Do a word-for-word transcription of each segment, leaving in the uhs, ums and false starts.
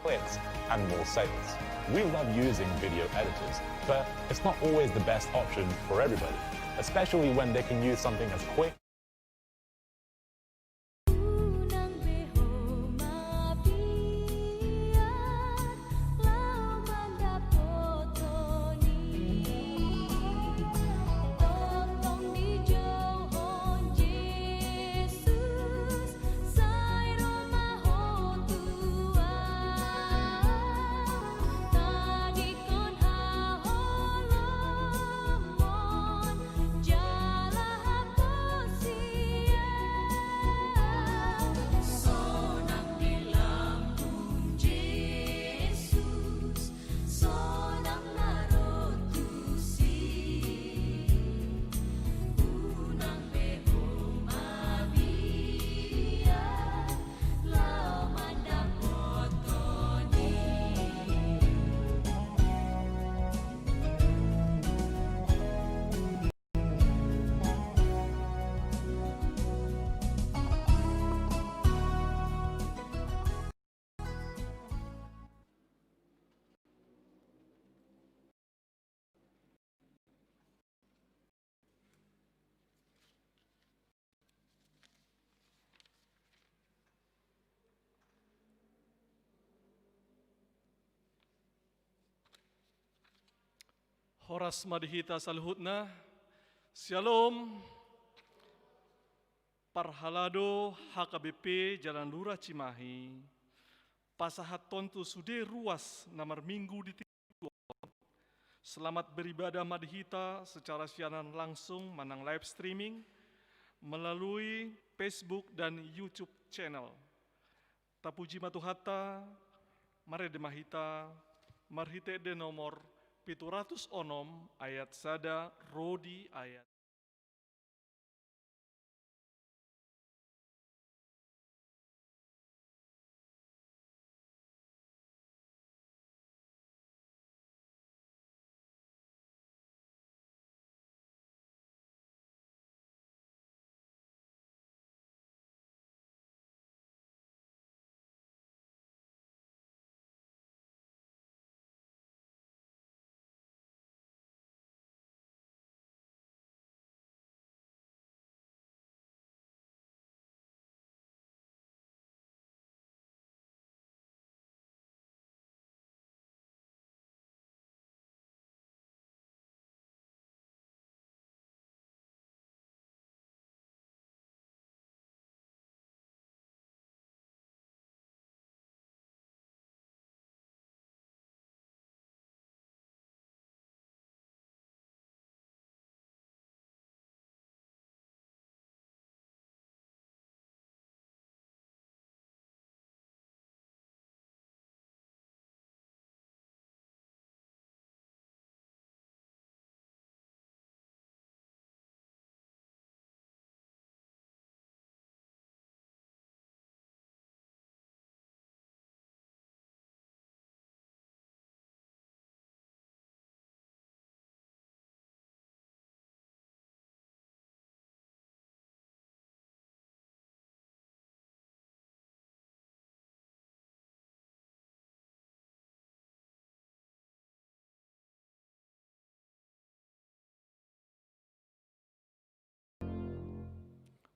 clips and more sales. We love using video editors, but it's not always the best option for everybody, especially when they can use something as quick Horas ma di hita saluhutna. Syalom. Parhalado H K B P Jalan Lurah Cimahi, pasahathon tu sude ruas na marminggu di tingki on. Selamat beribadah ma di hita secara siaran langsung manang live streaming melalui Facebook dan YouTube channel. Tapuji ma Tuhanta, marende ma hita marhite ende nomor pitu ratus onom ayat sada ro di ayat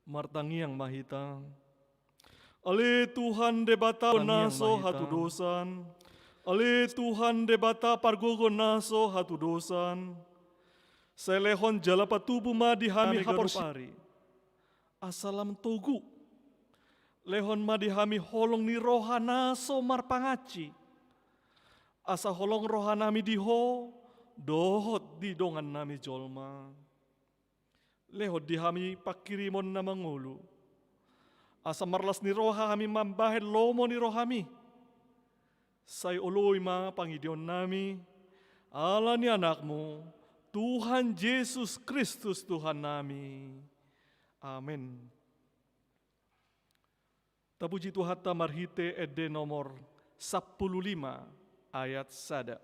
Martangiang ma hita. Ale Tuhan Debata na so hatudosan, ale Tuhan Debata pargogo na so hatudosan, sai lehon jala patubu ma di hami haporseaon, asa lam togu. Lehon ma di hami holong ni roha na so marpangansi, asa holong rohanami di Ho dohot di dongannami jolma. Lehon di hami panghirimon na mangolu, asa marlas ni roha hami mambahen lomo ni rohami. Sai oloi ma pangidoannami, ala ni Anakmu, Tuhan Jesus Kristus Tuhannami. Amen. Tapuji Tuhanta marhite ende nomor sampulu lima ayat sada.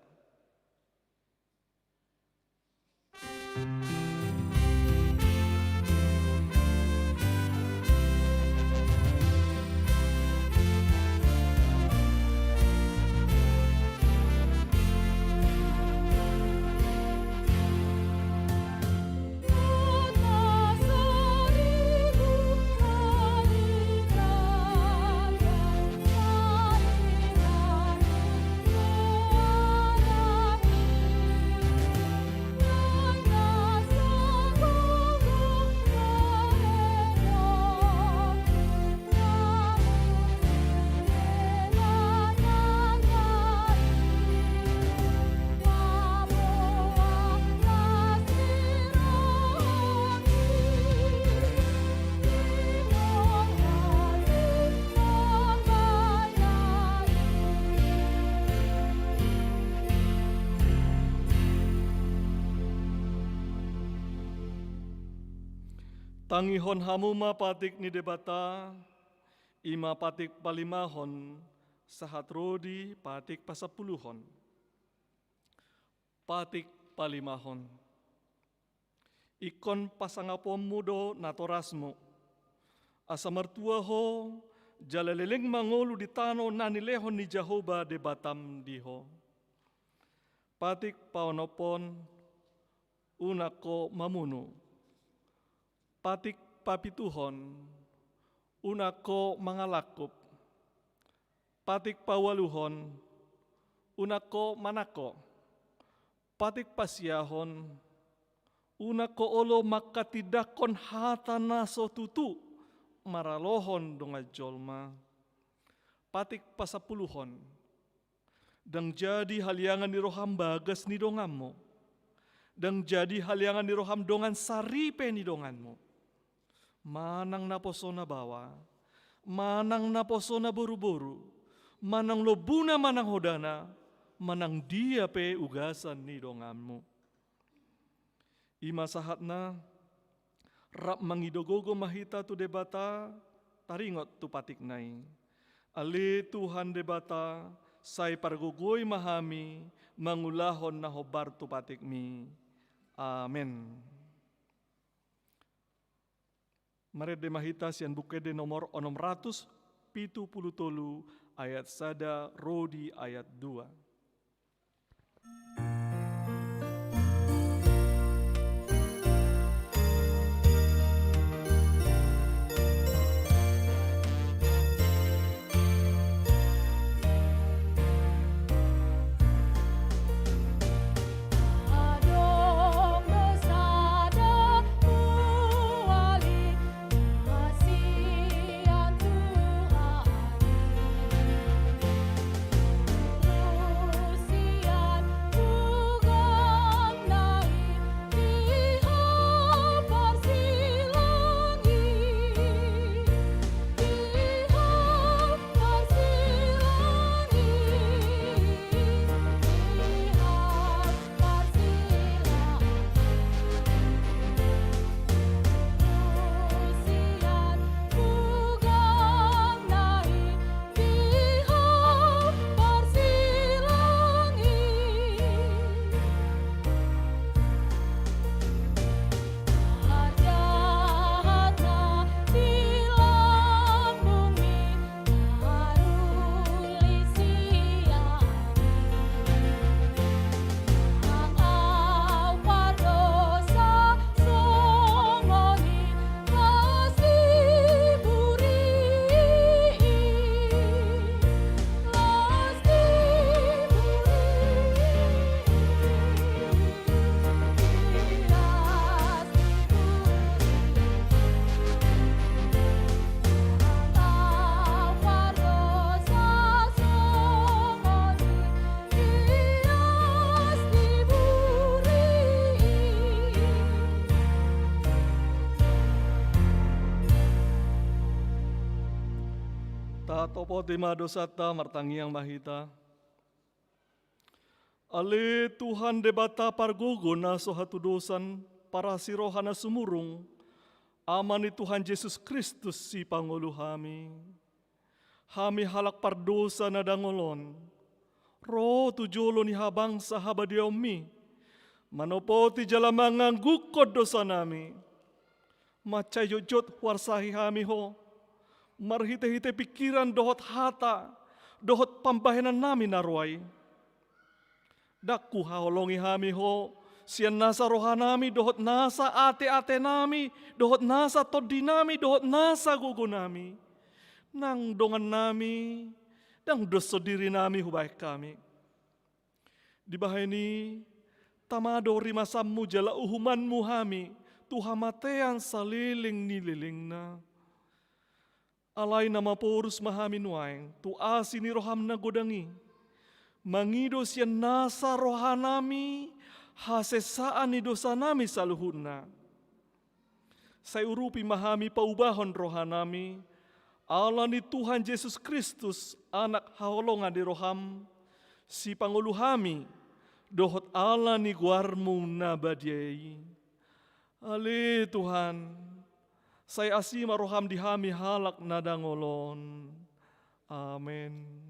Tangihon hamu ma patik ni Debata, i ma patik palimahon, sahat ro di patik pasampuluhon. Patik palimahon. Ingkon pasangaponmu do natorasmu, asa martua ho, jala leleng mangolu di tano na nilehon ni Jahowa Debatam di ho. Patik paonomhon, unang ho mamunu. Patik papituhon, unang ho mangalangkup. Patik paualuhon, unang ho manangko. Patik pasiahon, unang ho olo manghatindanghon hata na so tutu maralohon dongan jolma. Patik pasampuluhon, ndang jadi haliangan ni roham bagas ni donganmu. Ndang jadi haliangan ni roham dongan saripe ni donganmu. Manang naposona baoa, manang naposona boruboru, manang lombuna manang hodana, manang dia pe ugasan ni donganmu. I ma sahatna, rap mangido gogo ma hita tu Debata, taringot tu patikna i. Ale Tuhan Debata, sai pargogoi ma hami mangulahon na hombar tu patikmi. Amen. Marende ma hita sian Buku Ende nomor onom ratus pitu pulu tolu, ayat sada ro di ayat dua. Tatopoti ma dosanta, martangiang ma hita. Ale Tuhan Debata pargogo na so hatudosan, parasi roha na sumurung, Ama ni Tuhan Jesus Kristus sipangolu hami. Hami halak pardosa na dangol on, ro tu jolo ni habangsa habadiaonmi, manopoti jala manganggungkon dosanami. Mansai jotjot huarsahi hami ho, marhitehite pingkiran dohot hata, dohot pambahenannami na roa i. Ndang huhaholongi hami ho, sian nasa rohanami, dohot nasa ateatenami, dohot nasa tondinami, dohot nasa gogonami. Nang dongannami, ndang doshon dirinami hubahen hami. Dibahen i, tama do rimasanmu jala uhumanmu hami, tu hamatean saleleng ni lelengna. Alai na maporus ma hami nuaeng, tu asi ni roham na godang i. Mangido sian nasa rohanami, hasesaan ni dosanami saluhutna. Sai urupi ma hami paubahon rohanami, ala ni Tuhan Jesus Kristus, Anak haholongan ni roham, sipangolu hami, dohot ala ni goarmu na badia i. Ale Tuhan, Sai asi ma roham di hami halak na dangol on. Amen.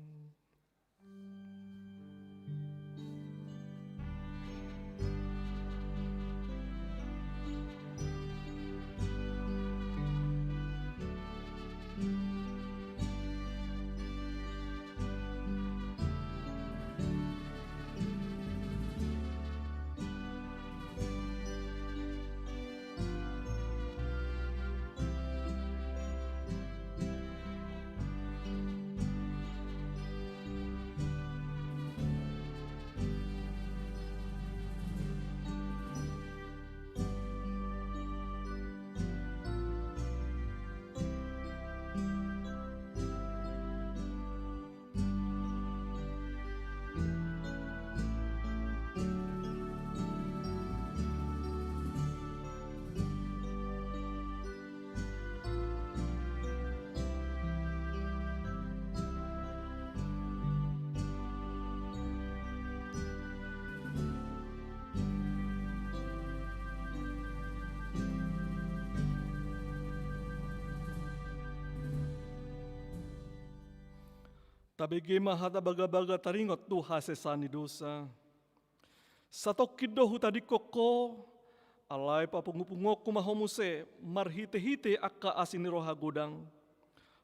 Tabege ma hata bagabaga taringot tu hasesaan ni dosa. Satongkin do hutadingkon ho, alai papungupunguonku ma ho muse marhitehite angka asi ni roha godang.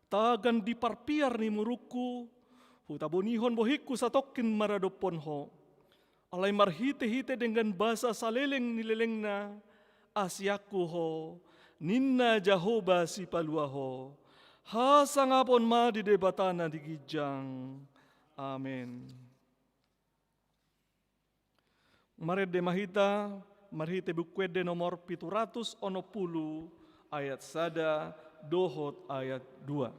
Tagan di parpiar ni murukku, hutabonihon bohingku satongkin maradophon ho. Alai marhitehite denggan basa saleleng ni lelengna, asianku ho, ninna Jahowa Sipalua ho. Hasangapon ma di Debata na di ginjang. Amen. Marende ma hita marhite Buku Ende nomor pitu ratus onom pulu, ayat sada dohot ayat dua.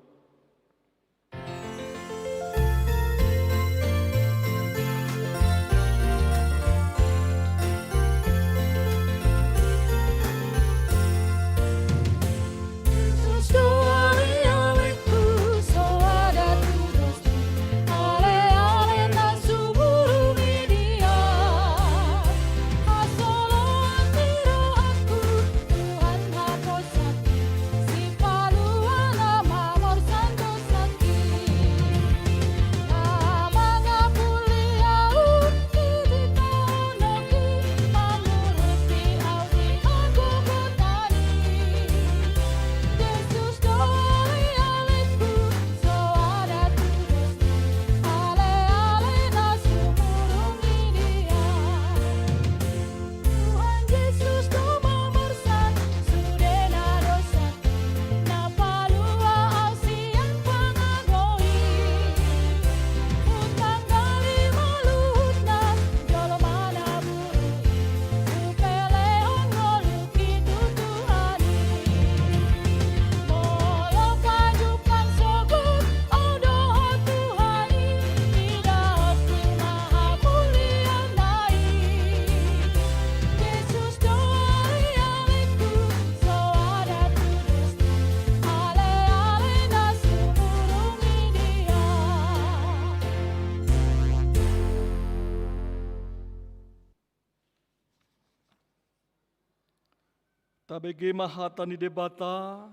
Tabege ma hata ni Debata,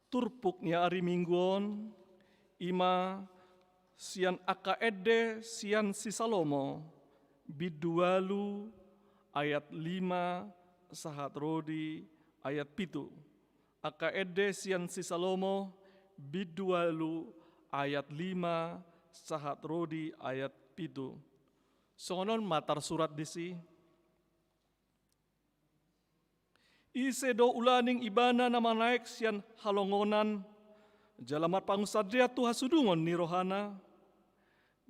turpuk ni ari Minggu on, i ma sian angka ende sian si Salomo, bindu ualu ayat lima sahat ro di ayat pitu. Angka ende sian si Salomo, bindu ualu ayat lima sahat ro di ayat pitu. Songon on ma tarsurat disi. Ise do ulaning ibana na manaek sian halongonan, jala marpangunsandean tu hasudungon ni rohana?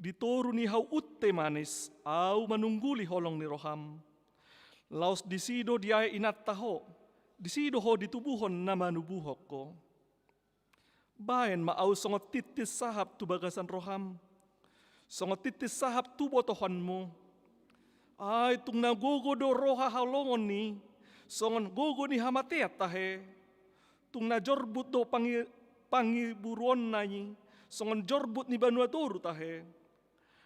Di toru ni hau unte manis, ahu manungguli holong ni roham. Laos disi do diae inanta ho, disi do ho ditubuhon na manubuhon ho. Baen ma ahu songon tintin sahap tu bagasan roham, songon tintin sahap tu botohonmu. Ai tung na gogo do roha halongon i, songon gogo ni hamatean tahe. Tung na jorbut do pangi-, pangiburuonna i, songon jorbut ni banua toru tahe.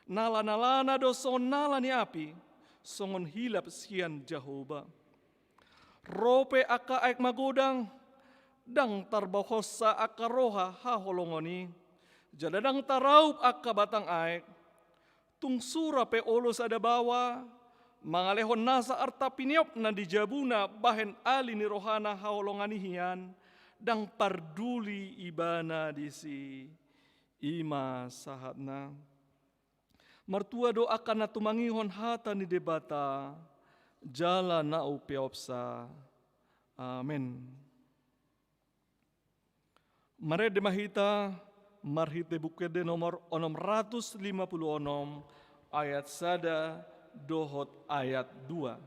Nalanalana do songon nala ni api, songon hilap sian Jahowa. Ro pe angka aek magodang, Ndang tarbohonsa angka roha haholongon i, jala ndang taraup angka batang aek. Tung sura pe olo sada baoa, mangalehon nasa arta piniopna di jabuna bahen ali ni rohana haholongan i hian, ndang parduli ibana disi. I ma sahatna. Martua do angka na tumangihon hata ni Debata, jala na umpeopsa. Amen. Marende ma hita marhite Buku Ende nomor onom ratus lima pulu onom, ayat sada dohot ayat dua.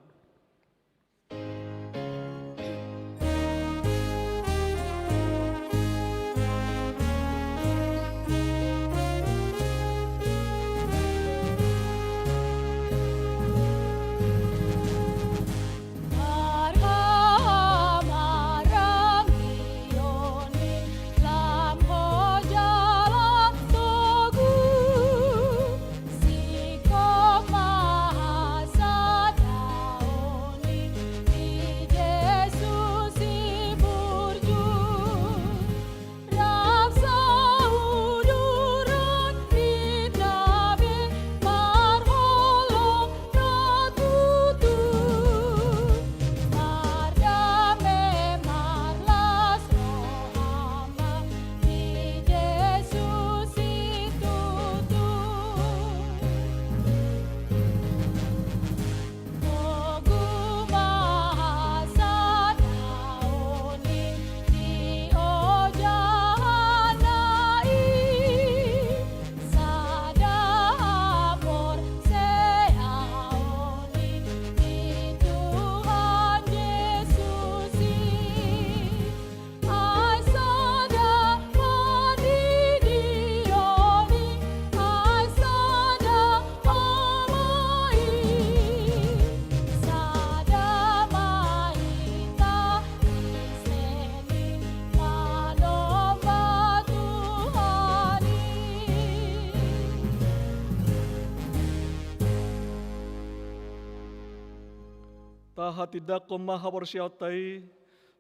Tahatindangkon ma haporseaonta i,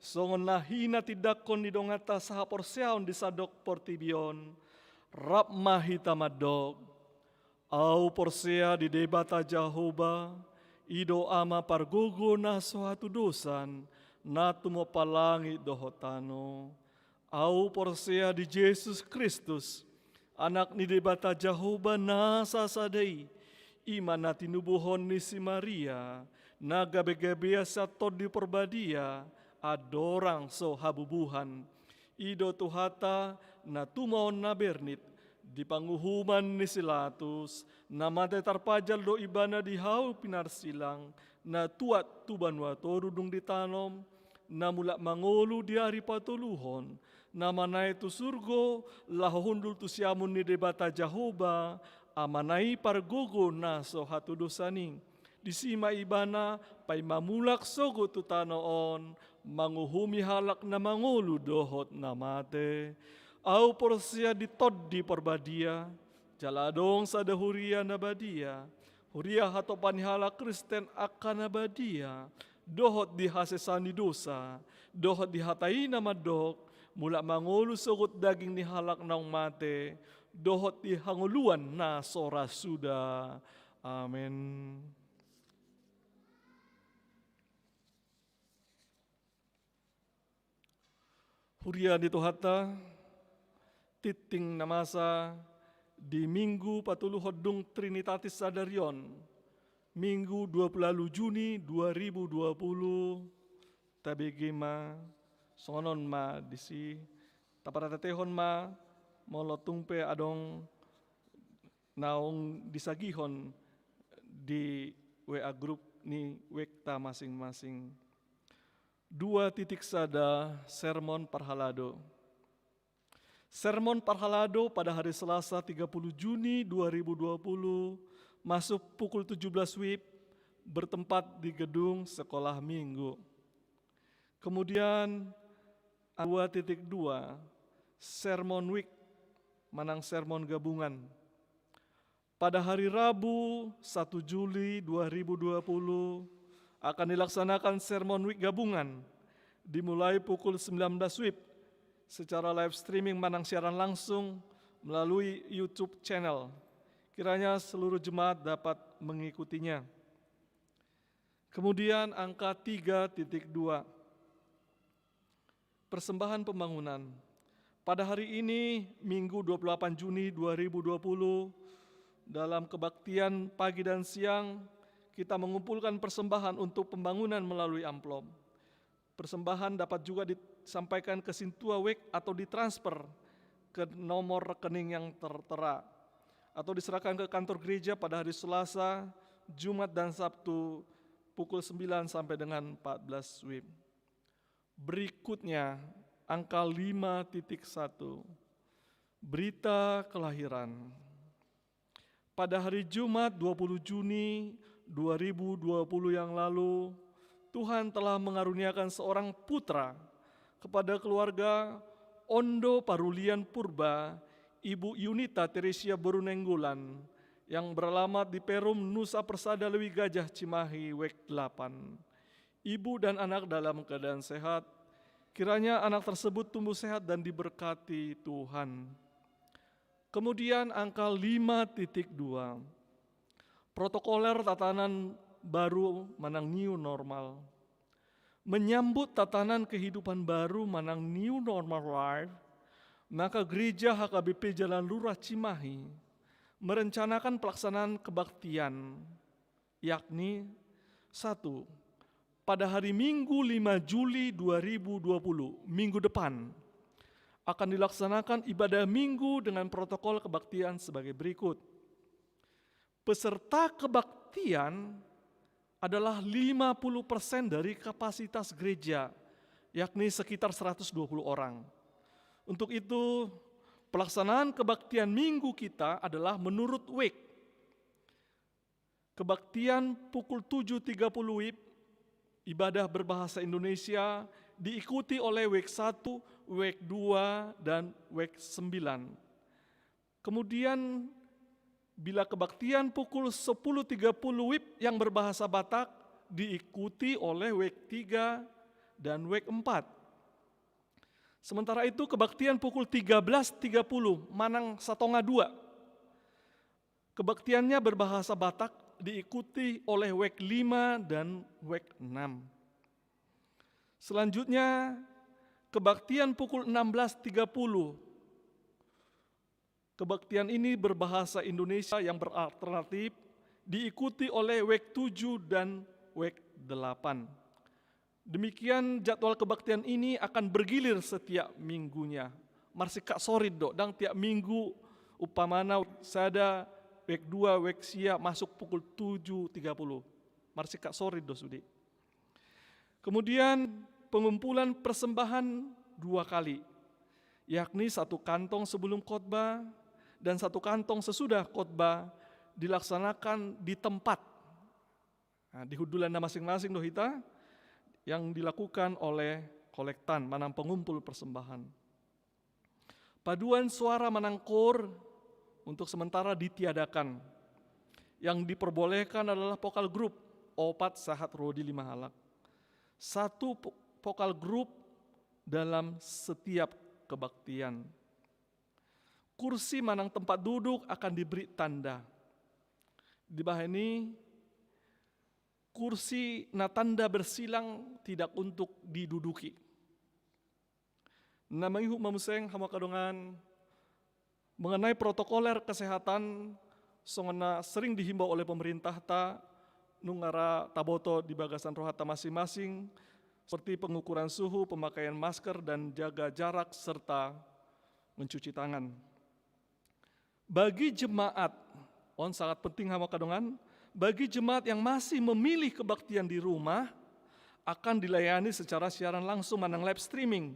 songon na hinatindangkon ni donganta sahaporseaon di sandok portibi on. Rap ma hita mandok. Ahu porsea di Debata Jahowa, i do Ama pargogo na so hatudosan, na tumompa langit dohot tano. Ahu porsea di Jesus Kristus, Anak ni Debata Jahowa na sasada i, i ma na tinubuhon ni si Maria, na gabegabean sian Tondi Parbadia, andorang so habubuhan. I do Tuhanta na tumaon na bernit, di panguhuman ni si Latus, na mate tarpajal do ibana di hau pinarsilang, na tuat tu banua toru dung ditanom, na mulak mangolu di ari patoluhon, na manaek tu surgo, laho hundul tu siamun ni Debata Jahowa, Amana i pargogo na so hatudosan i. Disi ma ibana paima mulak sogot tu tano on, manguhumi halak na mangolu dohot na mate. Ahu porsea di Tondi Parbadia, jala adong sada huria na badia, huria hatopan ni halak Kristen angka na badia, dohot di hasesaan ni dosa, dohot di hata i na mandok, mulak mangolu sogot daging ni halak naung mate, dohot di hangoluan na so ra suda. Amen. Huria ni Tuhanta, tingting na masa di Minggu patoluhon dung Trinitatis sadari on, Minggu dua puluh ualu Juni dua ribu dua puluh, tabege ma, songon on ma disi, taparateatehon ma, molo tung pe adong naung disagihon di W A grup ni wekta masing-masing. Dua titik sada, sermon parhalado. Sermon parhalado pada hari Selasa tiga puluh Juni dua ribu dua puluh, masuk pukul tujuh belas wib, bertempat di gedung Sekolah Minggu. Kemudian, dua titik dua, sermon week, manang sermon gabungan. Pada hari Rabu, satu Juli dua ribu dua puluh, akan dilaksanakan sermon week gabungan Dimulai pukul sembilan belas wib secara live streaming manang siaran langsung melalui YouTube channel. Kiranya seluruh jemaat dapat mengikutinya. Kemudian angka tiga titik dua. Persembahan pembangunan. Pada hari ini, Minggu dua puluh delapan Juni dua ribu dua puluh, dalam kebaktian pagi dan siang, kita mengumpulkan persembahan untuk pembangunan melalui amplop. Persembahan dapat juga disampaikan ke sintua wek atau ditransfer ke nomor rekening yang tertera, atau diserahkan ke kantor gereja pada hari Selasa, Jumat, dan Sabtu pukul sembilan sampai dengan empat belas wib. Berikutnya, angka lima titik satu. Berita kelahiran. Pada hari Jumat dua puluh Juni dua ribu dua puluh yang lalu, Tuhan telah mengaruniakan seorang putra kepada keluarga Ondo Parulian Purba, Ibu Yunita Teresia Borunenggolan, yang beralamat di Perum, Nusa Persada, Lewi Gajah, Cimahi, wek delapan. Ibu dan anak dalam keadaan sehat. Kiranya anak tersebut tumbuh sehat dan diberkati Tuhan. Kemudian angka lima titik dua. Protokoler tatanan baru manang new normal. Menyambut tatanan kehidupan baru manang new normal life, maka Gereja H K B P Jalan Lurah Cimahi merencanakan pelaksanaan kebaktian, yakni: satu, pada hari Minggu lima Juli dua ribu dua puluh, minggu depan, akan dilaksanakan ibadah Minggu dengan protokol kebaktian sebagai berikut. Peserta kebaktian adalah lima puluh persen dari kapasitas gereja, yakni sekitar seratus dua puluh orang. Untuk itu, pelaksanaan kebaktian Minggu kita adalah menurut wek. Kebaktian pukul tujuh tiga puluh wib, ibadah berbahasa Indonesia, diikuti oleh wek satu, wek dua, dan wek sembilan. Kemudian, bila kebaktian pukul sepuluh tiga puluh wib yang berbahasa Batak, diikuti oleh wek tiga dan wek empat. Sementara itu, kebaktian pukul tiga belas tiga puluh manang satonga dua, kebaktiannya berbahasa Batak, diikuti oleh wek lima dan wek enam. Selanjutnya, kebaktian pukul enam belas tiga puluh. Kebaktian ini berbahasa Indonesia yang beralternatif, diikuti oleh wek tujuh dan wek delapan. Demikian jadwal kebaktian ini akan bergilir setiap minggunya. Marsingkat sorit do, ndang tiap minggu, umpamana sada, wek dua, wek sia masuk pukul tujuh tiga puluh. Marsingkat sorit do sude. Kemudian, pengumpulan persembahan dua kali, yakni satu kantong sebelum khotbah dan satu kantong sesudah khotbah, dilaksanakan di tempat. Nah, di hundulanna masing-masing do hita, yang dilakukan oleh kolektan manang pengumpul persembahan. Paduan suara manang koor untuk sementara ditiadakan. Yang diperbolehkan adalah vokal grup, opat sahat ro di lima halak. Satu po-, vokal grup dalam setiap kebaktian. Kursi manang tempat duduk akan diberi tanda. Dibahen i, kursi na tanda bersilang tidak untuk diduduki. Na mangihut ma muse, hamu angka dongan, mengenai protokoler kesehatan, songon na sering dihimbau oleh pemerintahta, nunga ra taboto di bagasan rohanta masing-masing, seperti pengukuran suhu, pemakaian masker, dan jaga jarak, serta mencuci tangan. Bagi jemaat, on sangat penting, hamu angka dongan, bagi jemaat yang masih memilih kebaktian di rumah, akan dilayani secara siaran langsung manang live streaming,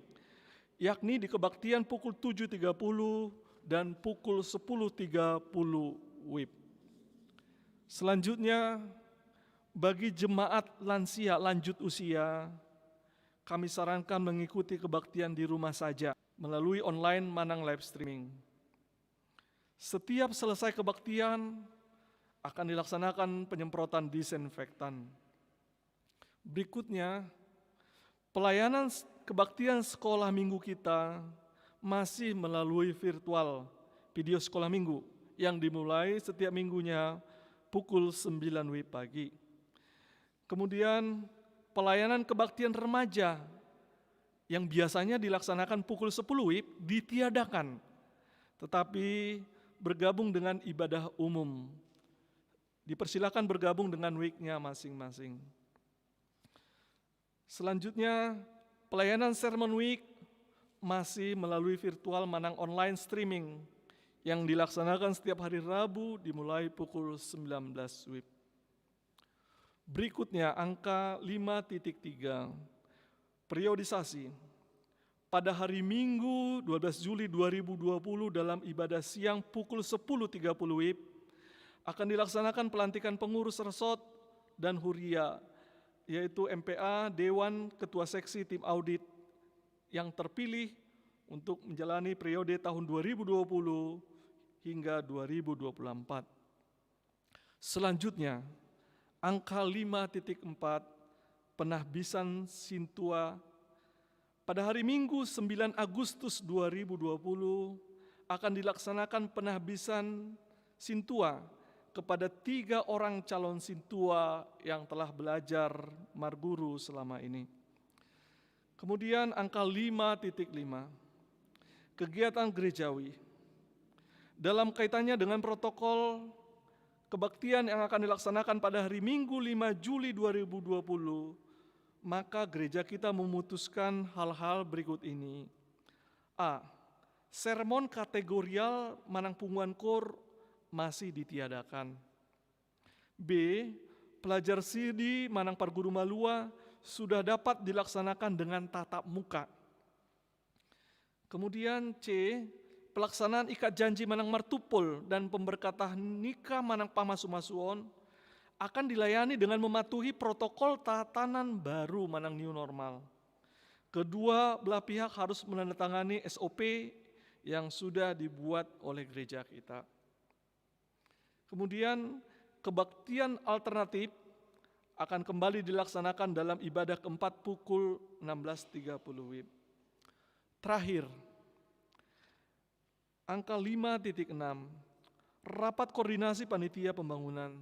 yakni di kebaktian pukul tujuh tiga puluh dan pukul sepuluh tiga puluh wib. Selanjutnya, bagi jemaat lansia lanjut usia, kami sarankan mengikuti kebaktian di rumah saja melalui online manang live streaming. Setiap selesai kebaktian, akan dilaksanakan penyemprotan disinfektan. Berikutnya, Pelayanan s-, kebaktian sekolah minggu kita masih melalui virtual, video sekolah minggu, yang dimulai setiap minggunya pukul sembilan W I B pagi. Kemudian, pelayanan kebaktian remaja yang biasanya dilaksanakan pukul sepuluh W I B ditiadakan, tetapi bergabung dengan ibadah umum. Dipersilakan bergabung dengan W I B-nya masing-masing. Selanjutnya, pelayanan Sermon Week masih melalui virtual manang online streaming yang dilaksanakan setiap hari Rabu dimulai pukul sembilan belas W I B. Berikutnya, angka lima titik tiga, periodisasi. Pada hari Minggu, dua belas Juli dua ribu dua puluh, dalam ibadah siang pukul sepuluh tiga puluh W I B, akan dilaksanakan pelantikan pengurus resort dan huria, yaitu M P A, Dewan Ketua Seksi, Tim Audit, yang terpilih untuk menjalani periode tahun dua ribu dua puluh hingga dua ribu dua puluh empat. Selanjutnya, angka lima titik empat, penahbisan sintua. Pada hari Minggu, sembilan Agustus dua ribu dua puluh, akan dilaksanakan penahbisan sintua kepada tiga orang calon sintua yang telah belajar marguru selama ini. Kemudian, angka lima titik lima, kegiatan gerejawi. Dalam kaitannya dengan protokol kebaktian yang akan dilaksanakan pada hari Minggu, lima Juli dua ribu dua puluh, maka gereja kita memutuskan hal-hal berikut ini. A. Sermon kategorial manang punguan koor masih ditiadakan. B. Pelajar sidi manang parguru malua sudah dapat dilaksanakan dengan tatap muka. Kemudian C, pelaksanaan ikat janji manang martumpol dan pemberkatan nikah manang pamasumasuon akan dilayani dengan mematuhi protokol tatanan baru manang new normal. Kedua belah pihak harus menandatangani S O P yang sudah dibuat oleh gereja kita. Kemudian, kebaktian alternatif akan kembali dilaksanakan dalam ibadah keempat pukul enam belas tiga puluh W I B. Terakhir, angka lima titik enam, rapat koordinasi panitia pembangunan.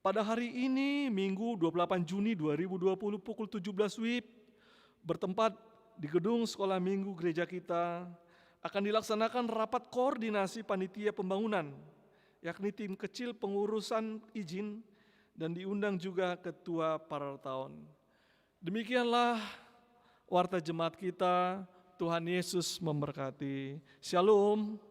Pada hari ini, Minggu, dua puluh delapan Juni dua ribu dua puluh, pukul tujuh belas W I B, bertempat di gedung Sekolah Minggu gereja kita, akan dilaksanakan rapat koordinasi panitia pembangunan, yakni tim kecil pengurusan izin, dan diundang juga ketua parartaon. Demikianlah warta jemaat kita. Tuhan Yesus memberkati. Shalom.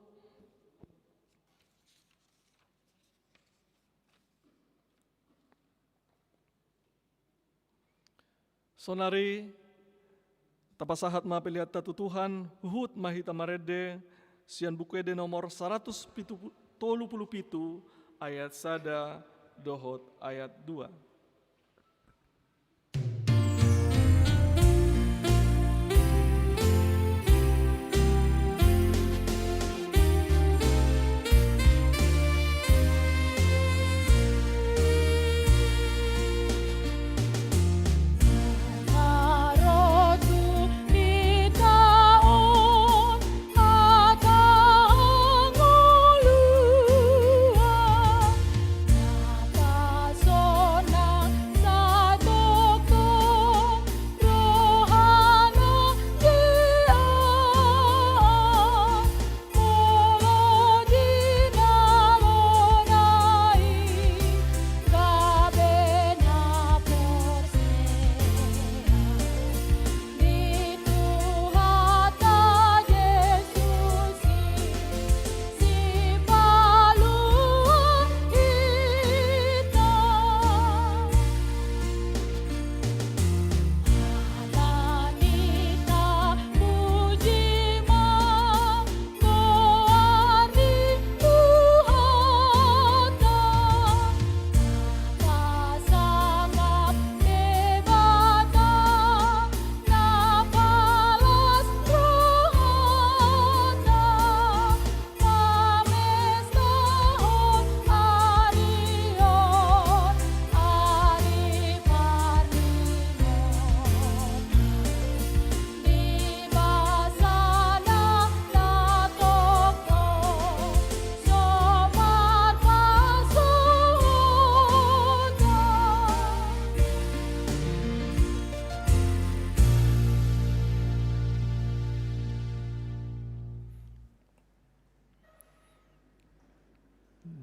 Saonari, tapasahat ma peleanta tu Tuhan, huhut ma hita marende sian Buku Ende nomor saratus pitu, tolu pulu pitu, ayat sada dohot ayat dua.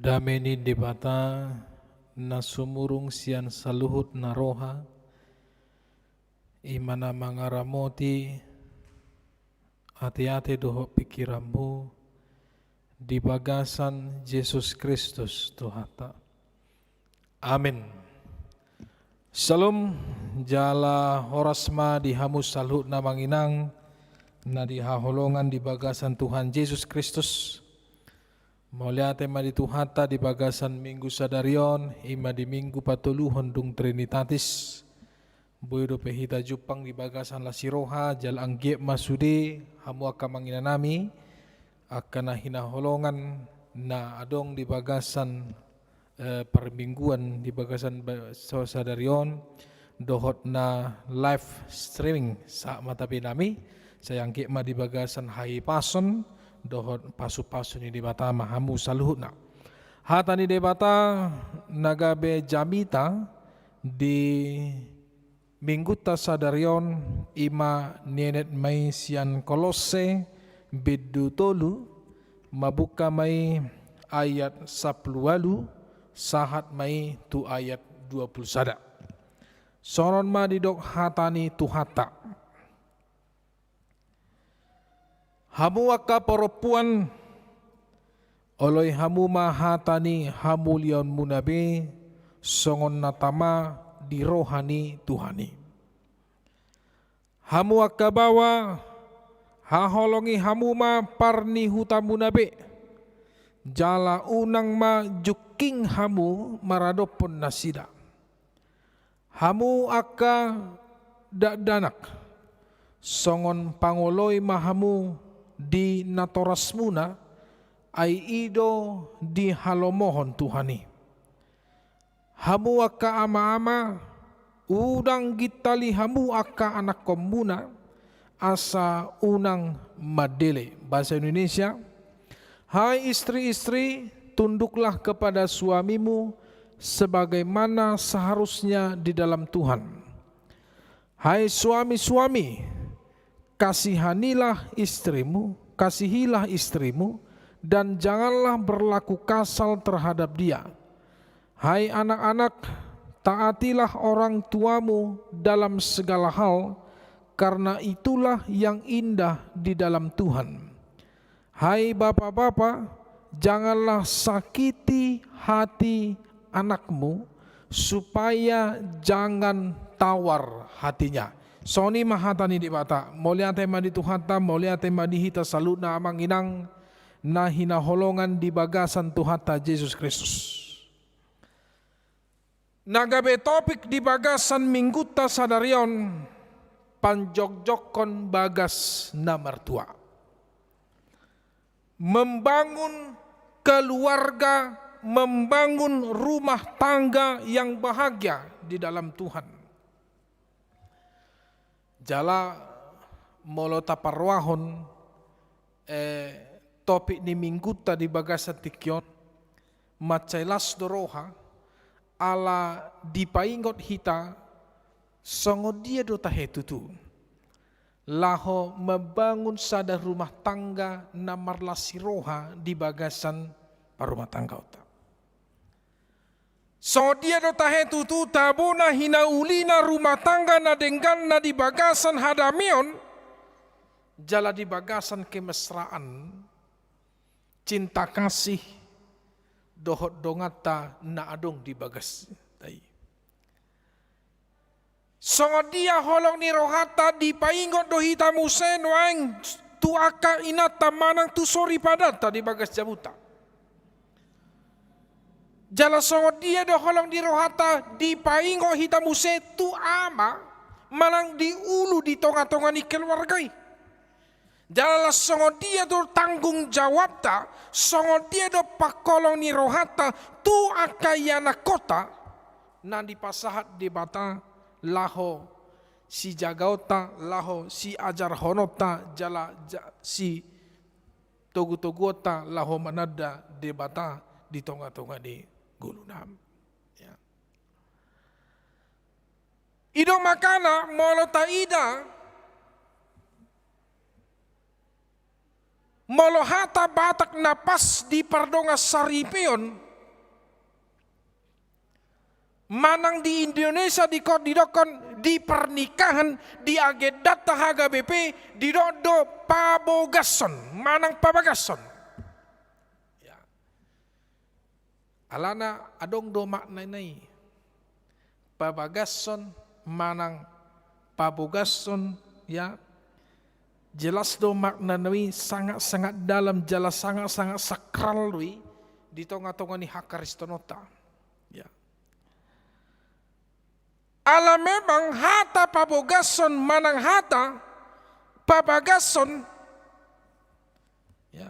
Dame ni Debata na sumurung sian saluhut na roha, i ma na mangaramoti ateate dohot pingkiranmu di bagasan Jesus Kristus Tuhanta. Amen. Syalom, jala horas ma di hamu saluhutna amang inang na dihaholongan di bagasan Tuhan Jesus Kristus. Mauliate ma di Tuhanta di bagasan Minggu sadari on, i ma di Minggu patoluhon dung Trinitatis. Boi dope hita jumpang di bagasan las ni roha, jala anggiat ma sude hamu angka amang inang nami, angka na hinaholongan na adong di bagasan, eh, parmingguan di bagasan ba-, so-, sadari on, dohot na live streaming sahat ma tabe nami, sai anggiat ma di bagasan hahipason dohot pasupasu ni Debata ma hamu saluhutna. Hata ni Debata na gabe jamita di Minggunta sadari on, i ma nienet ma i sian Kolosse bindu tolu, mambuka ma i ayat sampulu ualu, sahat ma i tu ayat dua pulu sada. Songon on ma didok hata ni Tuhanta. Hamu angka parompuan, oloi hamu ma hata ni hamuliaonmuna be, songon na tama di roha ni Tuhan i. Hamu angka baoa, haholongi hamu ma parnihutamuna be, jala unang ma jungking hamu maradophon nasida. Hamu angka dakdanak, songon pangoloi ma hamu di natorasmuna, ai i do dihalomohon Tuhan i. Hamu angka ama-ama, unang gintali hamu angka anakkonmuna, asa unang mandele. Bahasa Indonesia, hai istri-istri, tunduklah kepada suamimu sebagaimana seharusnya di dalam Tuhan. Hai suami-suami, kasihanilah istrimu, kasihilah istrimu, dan janganlah berlaku kasar terhadap dia. Hai anak-anak, taatilah orang tuamu dalam segala hal, karena itulah yang indah di dalam Tuhan. Hai bapa-bapa, janganlah sakiti hati anakmu, supaya jangan tawar hatinya. Songon i ma hata ni Debata. Mauliate ma di Tuhanta, mauliate ma di hita saluhutna amang inang na hinaholongan di bagasan Tuhanta Jesus Kristus. Na gabe topik di bagasan Minggunta sadari on, panjokjokkon bagas na martua. Membangun keluarga, membangun rumah tangga yang bahagia di dalam Tuhan. Jala molo taparrohahon, eh, topik ni Minggunta di bagasan tingki on, mansai las do roha, ala dipaingot hita songon dia do tahe tutu laho membangun sada rumah tangga na marlas ni roha di bagasan parrumahtanggaonta. Songon dia do tahe tutu tabo na hinaulina rumah tangga na denggan na di bagasan hadameon, jala di bagasan kemesraan, cinta kasih, dohot donganta na adong di bagasta i. Songon dia holong ni rohanta dipaingot do hita muse nuaeng tu angka inanta manang tu soripadanta di bagas jabunta. Jala songon dia do holong ni rohanta dipaingot hita muse tu ama manang di ulu di tonga-tonga ni keluarga i. Jala songon dia do tanggung jawabta, songon dia do pangholong ni rohanta tu angka ianakkonta na dipasahat Debata laho sijagaonta, laho siajarhononta, jala ja-, sitogutoguonta laho mananda Debata di tonga-tonga ni ngoluna. Ya. I do makana molo taida, molo hata Batak na pas di pardongan saripeon, Manang di Indonesia didok, didokkon di pernikahan, di agendanta H K B P, didok do pabogashon manang pabagashon. Ya. Alana adong do maknana i. Pabagashon manang pabogashon, ya. Jelas do maknana i sangat-sangat dalam, jelas sangat-sangat sakral do i di tonga-tonga ni hakristononta. Ya. Ala memang hata pabogashon manang hata pabagashon, ya,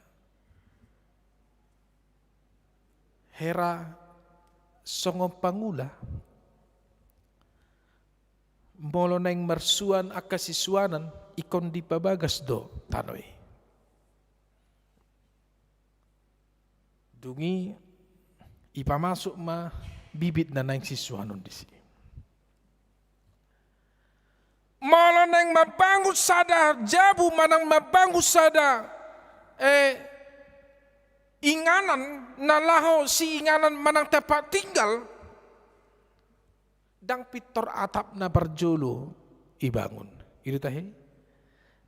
hera songon pangula, molo naeng marsuan angka sisuanan, ingkon dipabagas do tano i. Dung i ipamasuk ma bibit na naeng sisuanon disi. Molo naeng mambangun sada jabu manang mambangun sada, eh, inganan na laho siinganan manang tempat tinggal, ndang pintor atap na parjolo ibangun. I do tahe?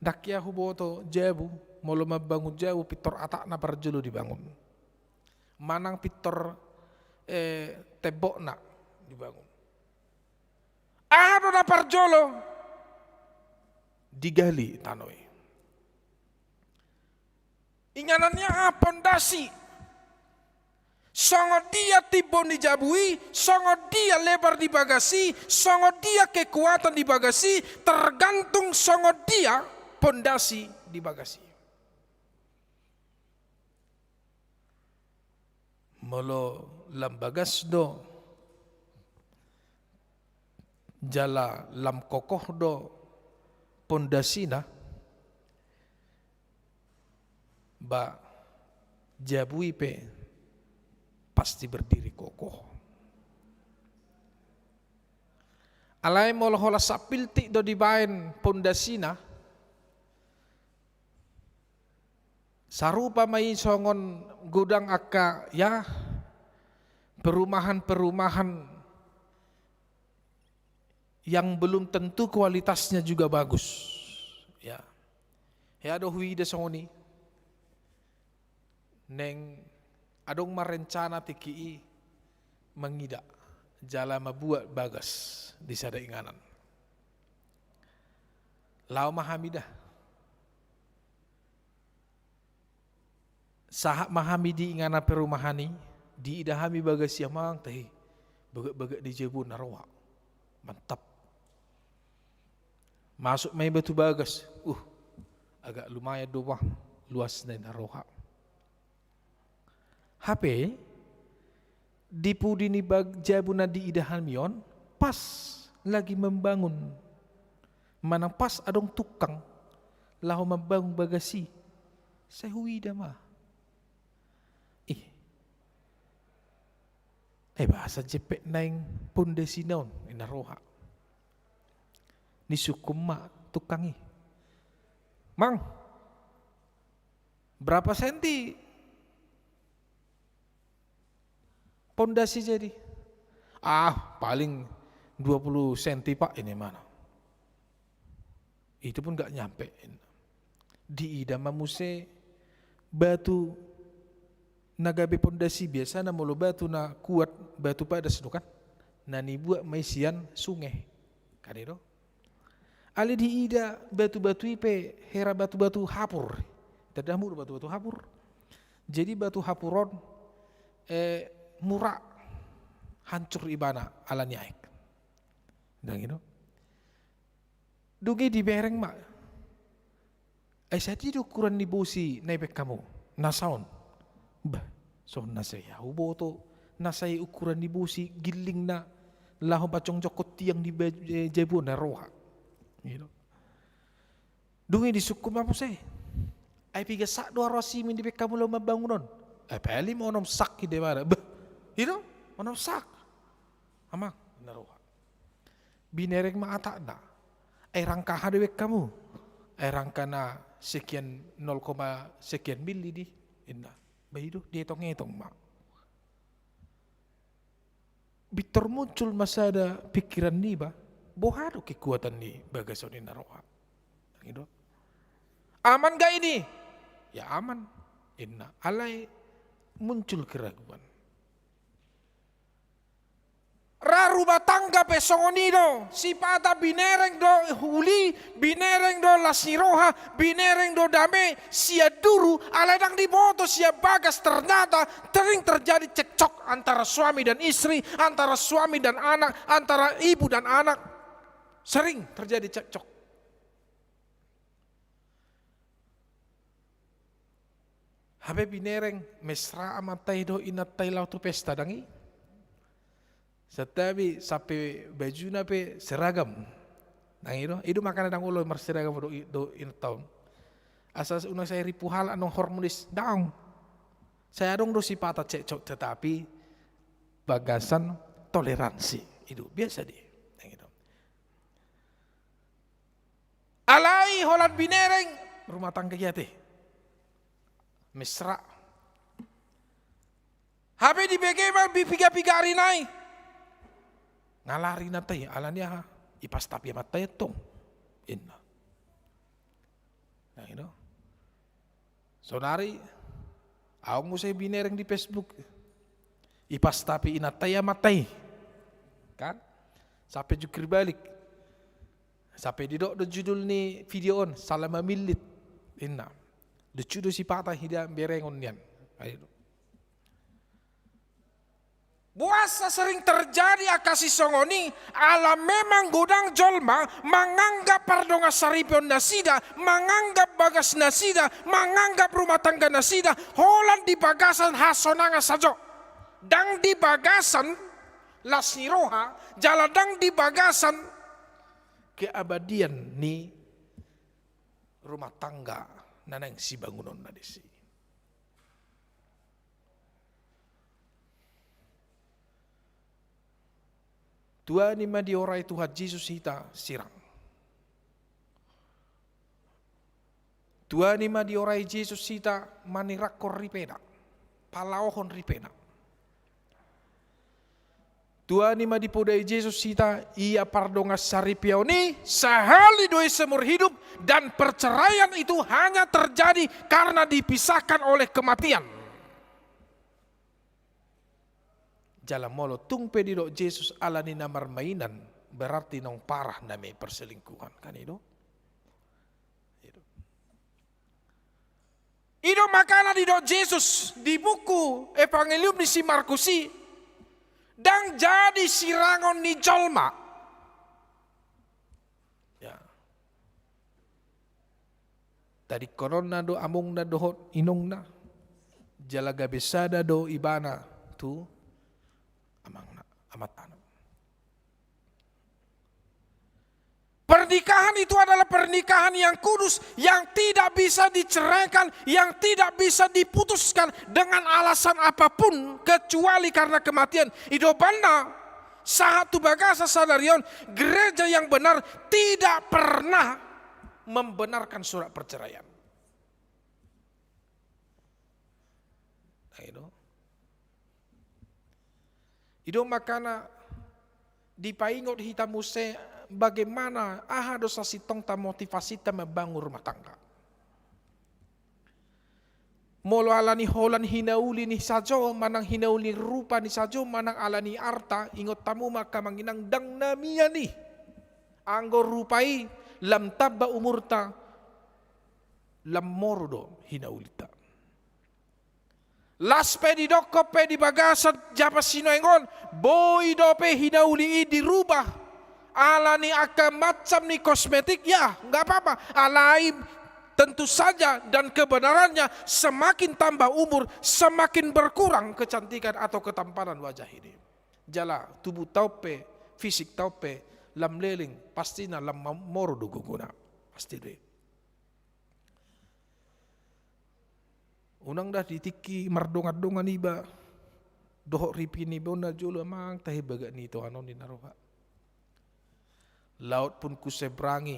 Ndang hea huboto jabu, molo mambangun jabu pintor atap na parjolo dibangun. Manang pintor, eh, tembokna dibangun. Aha do na parjolo? Digali tano i. Inganan ni aha? Pondasi. Songon dia timbo ni jabu i, songon dia lebar ni bagas i, songon dia kekuatan ni bagas i, tergantung songon dia pondasi ni bagas i. Molo lam bagas do, jala lam kokoh do pondasina, ba jabu i pe pasti berdiri kokoh. Alai molo holan sapiltik do dibaen pondasina, sarupa ma i songon godang angka, ya, perumahan-perumahan yang belum tentu kualitasnya juga bagus. Ya. Hea do huida songon i. Naeng adong ma rencana tingki i mangida jala mambuat bagas di sada inganan. Laho ma hami da. Sahat ma hami di inganan perumahan i, diida hami bagas i, amang, tahe, bagak-bagak ni jabu na roha. Mantap. Masuk ma i batu bagas. Uh, agak lumayan do, bah, luasna i na roha. Hape di pudi ni bag-, jabu na diida hami on, pas lagi membangun. Manang pas adong tukang laho mambangun bagas i. Sai huida ma. Ih. Eh, boasa jempek naeng pondasina on, i na roha. Disungkun ma tukang i. Mang, berapa senti pondasi jadi? Ah, paling dua puluh senti, Pak, ini mana. Itu pun nggak nyampe. Diida ma muse batu na gabe pondasi, biasana molo batu na kuat, batu padas do kan, na nibuat ma i sian sunge. Kan i do. Alai diida batu-batu i pe hera batu-batu hapur. Tanda hamu do batu-batu hapur. Jadi batu hapur on, eh, mura hancur ibana ala ni aek. Ndang i do. Dung i dibereng ma. Ai sadia do ukuran ni bosi na ibaen hamu? Na saon. Bah, songon na sai huboto na sai ukuran ni bosi gillingna laho pajongjongkon tiang di ba-, eh, jabu on na roha. Gitu. Dung i disungkun ma muse. Ai piga sak do haroa simin dibaen hamu laho mambangun on? Ai paling onom sak i debana. Bah, gitu? Onom sak. Amang, na roha. Binereng ma atakna. Ai rangka aha dibaen hamu? Ai rangka na sekian, nol koma sekian mili di, ninna. Bah, i do dietong-etong ma. Pintor muncul ma sada pikiran niba, boha do kekuatan ni bagasan on, ninna roha. Nang i do. Aman gak ini? Ya aman, ninna. Alai muncul keraguan. Ra rumah tangga pe songon i do, sipata binereng do uli, binereng do las ni roha, binereng do dame, sian duru, alai ndang diboto sian bagas, ternyata sering terjadi cekcok antara suami dan istri, antara suami dan anak, antara ibu dan anak. Sering terjadi cekcok. Hape binereng, mesra amanta i dohot inanta i laho tu pesta, ndang i? Santabi sampe bajuna pe seragam. Nang i do, i do makana ndang olo marseragam dohot i, dohot inanta on. Asa unang sai ripu halak annon hormonis, ndang. Sai adong do sipata cekcok, tetapi bagasan toleransi. I do, biasa do i. Nang i do. Alai holan binereng, rumah tangga i ate. Mesra. Hape dibege ma di piga-piga ari nai. Ngalari inanta i, alani aha? Ipastapi amanta i antong, ninna. Nang i do. Saonari, adong muse binereng di Facebook. Ipastapi inanta i amanta i. Kan? Sampe jungkir balik. Sampe didok do judul ni video on, salah memilih, ninna. Lucu do sipata hida berengon nian. Ayo. Boasa sering terjadi angka sisongon i? Ala memang godang jolma manganggap pardongansaripeon nasida, manganggap bagas nasida, manganggap rumah tangga nasida holan di bagasan hasonangan sajo. Ndang di bagasan las ni roha, jala ndang di bagasan keabadian ni rumah tangga na naeng sibangunonna disi. Tuani ma diorai Tuhan Jesus hita sirang. Tuani ma diorai Jesus hita manirakkon ripena, palaohon ripena. Tuani ma dipodai Jesus hita, ia pardongansaripeon i sahali do i seumur hidup, dan perceraian itu hanya terjadi karena dipisahkan oleh kematian. Jala molo tung pe didok Jesus ala ni na marmainan, berarti naung parah nama i perselingkuhan, kan i do? I do makana didok Jesus di buku Evangelium ni si Markus i, ndang jadi sirangon ni jolma. Ya. Tadingkononna do amongna dohot inongna, jala gabe sada do ibana tu amangna, amantana. Pernikahan itu adalah pernikahan yang kudus, yang tidak bisa diceraikan, yang tidak bisa diputuskan dengan alasan apapun kecuali karena kematian. I do umbahen na sahat tu bagasan sadari on, gereja yang benar tidak pernah membenarkan surat perceraian. Nah, i do. I do makana dipaingot hita muse bagaimana, aha do sasintongta motivasinta membangun rumah tangga. Molo ala ni holan hinauli ni sajo, manang hinauli rupa ni sajo, manang ala ni arta, ingot hamu ma angka amang inang, ndang na mian i. Anggo rupa i lam tamba umurta, lam moru do hinaulinta. Las pe didokkon pe di bagasan jaman sinuaeng on, boi dope hinauli i dirubah ala ni angka macam ni kosmetik, ya, nggak apa-apa. Alai tentu saja dan kebenarannya, semakin tambah umur, semakin berkurang kecantikan atau ketampanan wajah ini. Jala tubuhta on pe, fisikta on pe, lam leleng, pastina lam moru do gogona. Pasti do i. Unang dah di tingki mardongan-dongan iba dohot ripi niba on na jolo, amang, tahe bagak ni tohanon ni na roha. Laut pun kuseberangi,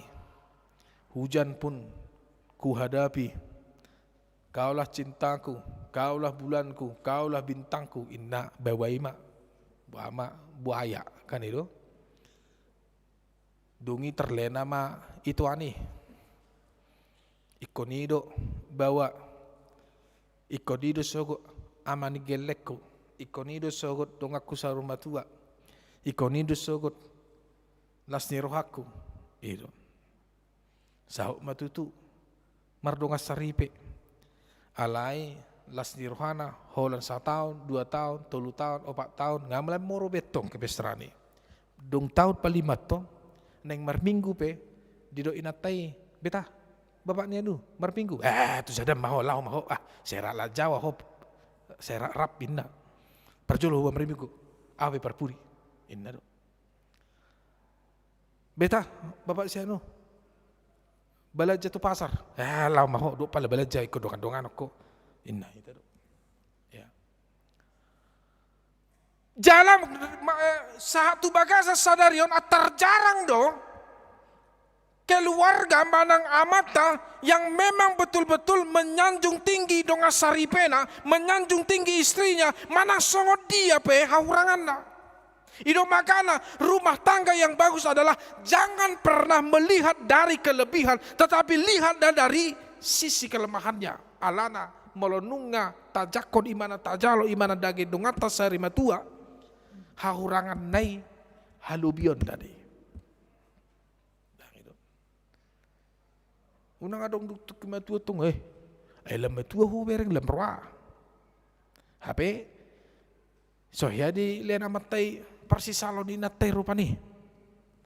hujan pun kuhadapi, kaulah cintaku, kaulah bulanku, kaulah bintangku, inna baoa i ma. Boha ma, buaya, kan i do. Dung i terlena ma itoan i. Ingkon i do baoa. Ingkon i do sogot ama ni gellengku. Ingkon i do sogot donganku saur matua. Ingkon i do sogot las ni rohangku. I do. Saut ma tutu mardongan saripe. Alai las ni rohana, holan sataon, dua taon, tolu taon, opat taon, nga mulai moro be tong kebesaran i. Dung taon palima tong, naeng marminggu pe, didok inanta i, "Beta, bapak ni anu, marminggu." "Eh, tu sada ma ho, laho ma ho, ah, sera la Jawa ho, sera rap," ninna. "Parjolo ho marminggu, au pe parpudi," ninna do. "Beta, bapak si anu, balanja tu pasar." "Eh, laho ma ho, dok pala balanja ingkon dongan-dongan ho," ninna hita do. Ya. Jala ma-, eh, sahat tu bagasan sadari on, ah, tarjarang do keluarga manang amanta yang memang betul-betul menyanjung tinggi dongan saripena, menyanjung tinggi istrinya, manang songon dia pe hahuranganna. I do makana rumah tangga yang bagus adalah jangan pernah melihat dari kelebihan, tetapi lihatlah dari sisi kelemahannya. Alana, molo nunga tajangkon ibana, tajalo ibana daging donganta sari matua, hahuranganna i halobion do i. Unang adong dung tung matua tong, eh, ai lam matua ho bereng, lam roa. Hape, so hea dilehon amanta i parsisalo ni inanta i rupani.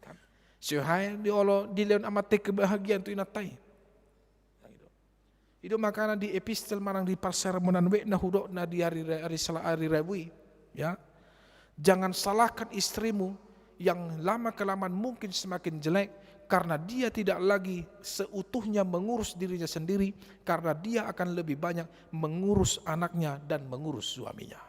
Kan? So hea diolo dilehon amanta i kebahagiaan tu inanta i. I do makana di epistel manang di parsermonan wijk na hudok na di ari, ari Sela-, ari Rabu i, ya. Jangan salahkan istrimu yang lama-kelamaan mungkin semakin jelek karena dia tidak lagi seutuhnya mengurus dirinya sendiri, karena dia akan lebih banyak mengurus anaknya dan mengurus suaminya.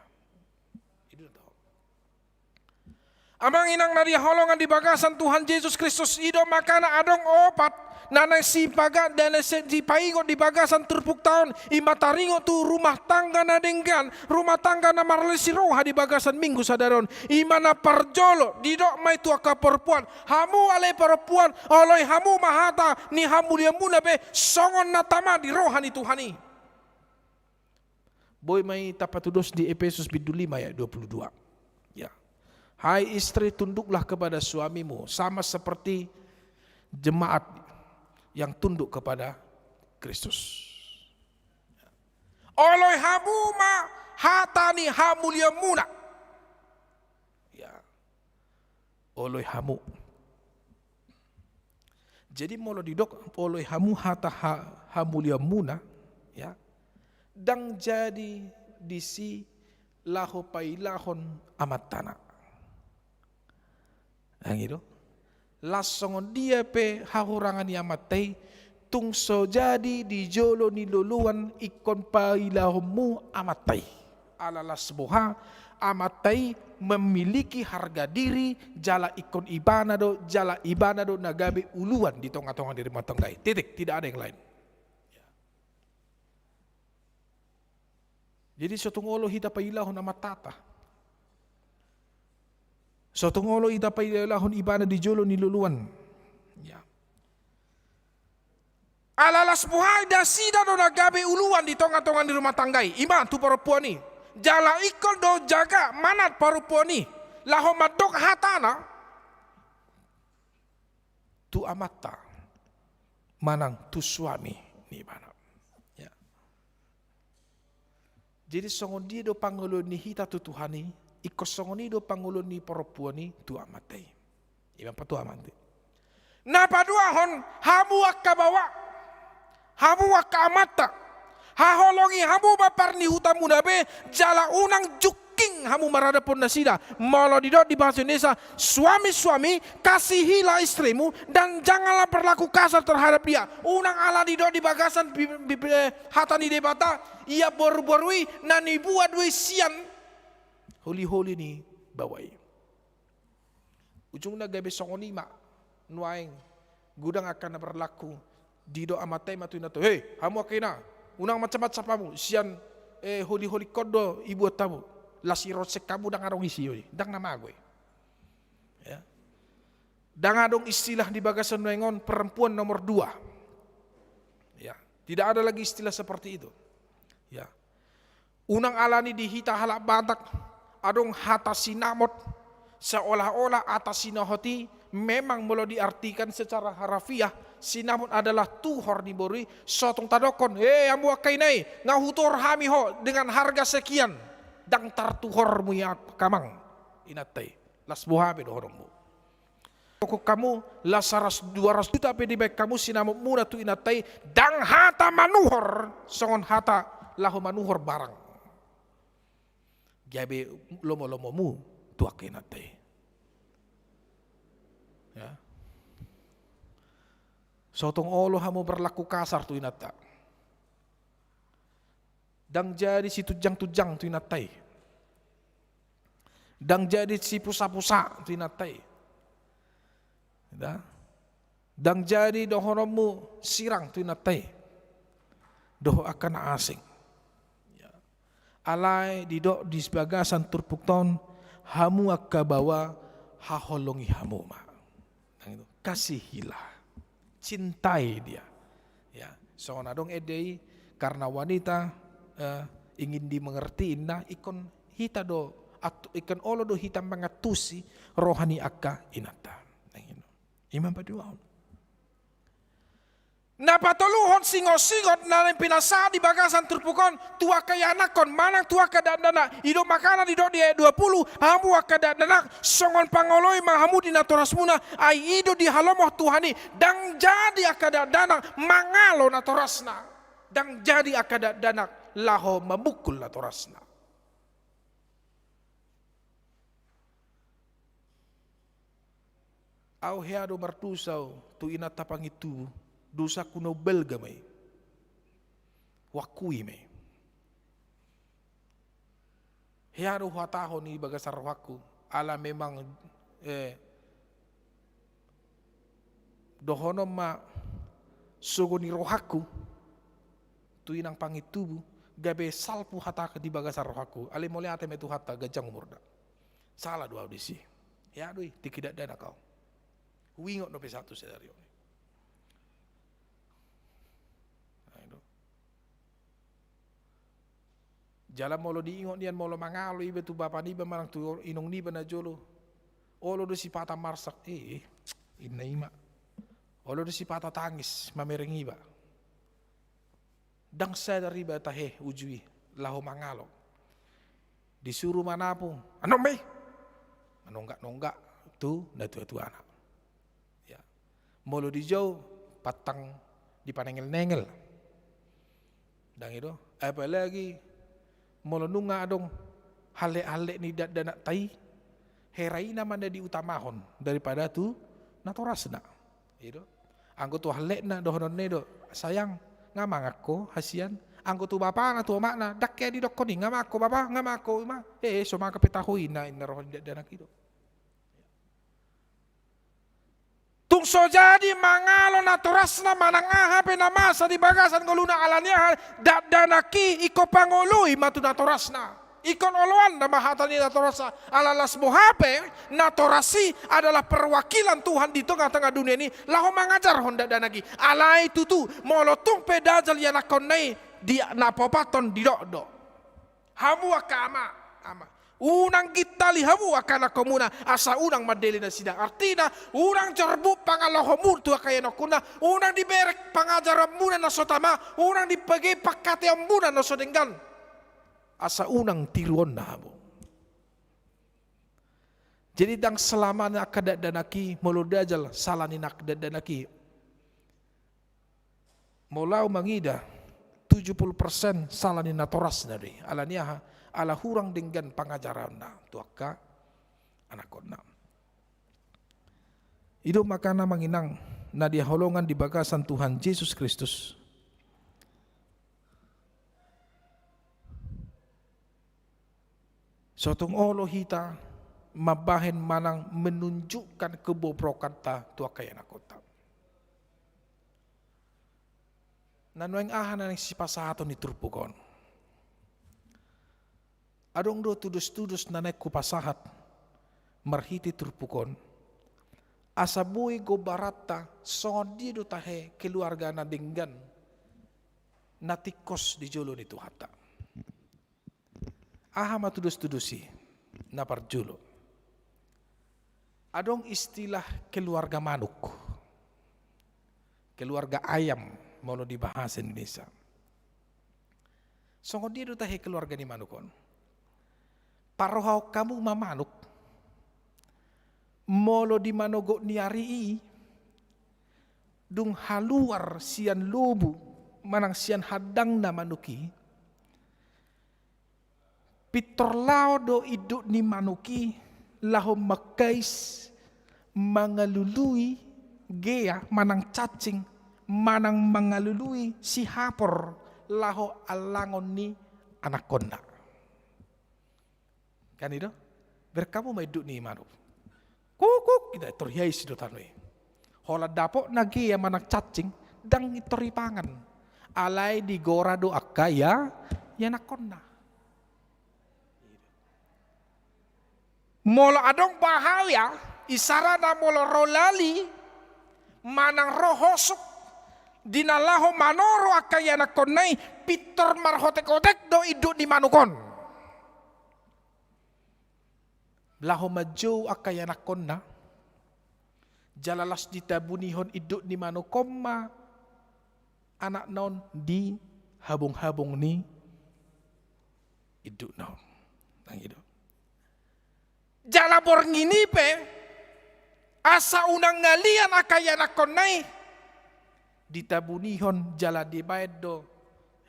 Amang inang na hinaholongan di bagasan Tuhan Jesus Kristus, i do makana adong opat na naeng sipaga-, na naeng si-, sipaingot di bagasan turpukta on, i ma taringot tu rumah tangga na denggan, rumah tangga na marlas ni roha di bagasan minggu sadari on. I ma na parjolo, didok ma i tu angka parompuan, hamu ale parompuan, oloi hamu ma hata ni hamulianmuna be songon na tama di roha ni Tuhan i. Boi ma i tapatudos di Epesus bindu lima ayat dua puluh dua. Ya. Hai istri, tunduklah kepada suamimu sama seperti jemaat yang tunduk kepada Kristus. Oloi hamu ma hata ni hamulianmuna. Ya. Oloi hamu. Jadi molo didok oloi hamu hata ha-, hamulianmuna, ya, ndang jadi disi laho pailahon amantana. Nang i do. Las songon dia pe hahurangan ni amanta i, tung so jadi di jolo ni loloan ingkon pailahonmu amanta i. Ala las boha, amanta i memiliki harga diri, jala ingkon ibana do, jala ibana do na gabe uluan di tonga-tonga ni rumah tangga i. Titik, tidak ada yang lain. Jadi so tung olo hita pailahon amantata. So tung olo hita pailahon ibana di jolo ni loloan. Ya. Ala las boha nasida do na gabe uluan di tonga-tonga ni rumah tangga i, i ma tu parompuan i. Jala ingkon do jaga manat parompuan i, laho mandok hatana tu amanta manang tu suami ni ibana. Ya. Jadi songon dia do pangoloan ni hita tu Tuhan i, ingkon songon i do pangoloan ni parompuan i tu amanta i. I ma patuamanta i. Na paduahon, hamu angka baoa, hamu angka amanta, haholongi hamu ma parnihutamuna be, jala unang jungking hamu maradaphon nasida. Molo didok di bahasa Indonesia, suami-suami, kasihilah istrimu dan janganlah berlaku kasar terhadap dia. Unang ala didok di bagasan bi-, bi-, eh, hata ni Debata, ia boru-boru i na nibuat do i sian holi-holi ni baoa i. Ujungna gabe songon i ma nuaeng, godang angka na berlaku, didok amanta i ma tu inanta, "Hei, hamu angka ina, unang mancap-mancap hamu, sian, eh, holi-holingkon do ibuat hamu." Las ironsek hamu, ndang adong isi i, ndang na mago i. Ya. Ndang adong istilah di bagasan nuaeng on perempuan nomor dua. Ya, tidak ada lagi istilah seperti itu. Ya. Unang alani di hita halak Batak adong hata sinamot, seolah-olah hata sinamot i memang molo diartikan secara harafiah, sinamot adalah tuhor ni boru i, so tung tadokkon, "Eh, hamu angka ina i, nga hutuhor hami ho dengan harga sekian." Ndang tartuhor muna i, amang, inanta i. Las boha pe dohononmu. Tokon hamu, las saratus dua ratus juta pe dibaen hamu sinamotmuna tu inanta i, ndang hata manuhor songon hata laho manuhor barang. Gabe lomo-lomomu tu angka inanta i. Ya. So tung olo hamu berlaku kasar tu inanta. Ndang jadi situnjang-tunjang tu inanta i. Ndang jadi sipusa-pusa tu inanta i. Ya. Ndang jadi dohononmu sirang tu inanta i. Dohot angka na asing. Ya. Alai didok di bagasan turpukta on, hamu angka baoa, haholongi hamu ma. Nang itu, kasihilah. Cintai dia. Ya, songon adong ende i, karena wanita, eh, ingin dimengerti, inna, ingkon hita do, at-, ingkon olo do hita mangantusi roha ni angka inanta. Nang itu. I ma paduahon. Na patoluhon, singot-singot na naeng pinasahat di bagasan turpuk on tu angka ianakhon manang tu angka dakdanak. I do makana didok di ayat dua puluh, hamu angka dakdanak, songon pangoloi ma hamu di natorasmuna, ai i do dihalomohon Tuhan i. Ndang jadi angka dakdanak mangalo natorasna. Ndang jadi angka dakdanak laho mamungkul natorasna. Au hea do mardosa au tu inanta pangintubu, dosangku na umbalga ma i. Huakui ma i. Hea do huhatahon i bagasan rohangku, ala memang, eh, dohonon ma sogo ni rohangku tu inang pangintubu, gabe salpu hata di bagasan rohangku. Alai mauliate ma i Tuhanta, ganjang umurna. Sala do au disi. Hea do i, tingki dakdanak au. Huingot dope sahat tu sadari on. Nah, itu. Jala molo diingot nian, molo mangalo iba tu bapa niba manang tu inong niba najolo, olo do sipata marsak, eh, inna i ma. Olo do sipata tangis mamereng iba. Ndang sadar iba tahe uju i laho mangalo. Disuru manapung, annon ma i. Manonggak-nonggak tu natuatuana. Ya. Molo dijou, pantang dipanengel-nengel. Ndang i do. Apalagi molo nunga adong hallek-hallek ni dakdanakta i, hera i nama na diutamahon daripada tu natorasna. I do. Anggo tu hallekna dohononna i do, sayang, nga mangan ho hasian. Anggo tu bapana, tu omakna, ndang hea didokkon i, nga mangan ho bapa, nga mangan ho ima. Eh, so mangan pe tahu i, na inna roha ni dakdanak i do. Tung so jadi mangalo natorasna manang aha pe na masa di bagasan ngoluna, alani aha, dakdanak i ingkon pangoloi ma tu natorasna. Ingkon oloanna ma hata ni natorasna. Ala las boha pe, natoras i adalah perwakilan Tuhan di tengah-tengah dunia ni laho mangajarhon dakdanak i. Alai tutu, molo tung pe dajal ianakhonna i, di na paopathon didok do. Hamu angka ama, ama. Unang gintali hamu angka anakhonmuna, asa unang mandele nasida. Artina, unang jorbut pangalahomu tu angka ianakhonna, unang diberek pangajaranmuna na so tama, unang dibege pangkataionmuna na so denggan. Asa unang tiruonna hamu. Jadi ndang selamana angka dakdanak i, molo dajal sala ni angka dakdanak i. Molo au mangida, tujuh puluh persen sala ni natorasna do i. Alani aha? Ala hurang denggan pangajaronna tu angka anakhonna. I do makana amang inang na dihaholongan di bagasan Tuhan Jesus Kristus. So tung olo hita mambahen manang menunjukkan kebobrokanta tu angka ianakhonta. Na nuaeng aha na naeng sipasahaton ni turpuk on? Adong do tudos-tudos na naeng hupasahat marhite turpuk on, asa boi gombaranta songon dia do tahe keluarga na denggan na tingkos di jolo ni Tuhanta. Aha ma tudos-tudos i? Na parjolo, adong istilah keluarga manuk, keluarga ayam molo di bahasa Indonesia. Songon dia do tahe keluarga ni manuk on? Parrohahon hamu ma manuk, molo di manogot ni ari i, dung haluar sian lobu manang sian handangna manuk i, pintor laho do induk ni manuk i laho mangkais, mangalului gea manang cacing, manang mangalului sihapor laho allangon ni anakkonna. Kan i do? Bereng hamu ma induk ni manuk. Kukuk, ida, pintor iais do tano i. Holan dapotna gea manang cacing, ndang pintor ipangan. Alai digora do angka ia, ianakkonna. Molo adong bahaya, isarana molo ro lali, manang ro hosuk, di na laho manoro angka ianakkonna i, pintor marhotek-hotek do induk ni manuk on. Laho manjou angka ianakkonna, jala laos ditabunihon induk ni manuk on ma anakna on di habong-habong ni indukna on. Nang i do. Jala borngin i pe, asa unang ngalian angka ianakkonna i, ditabunihon jala dibaen do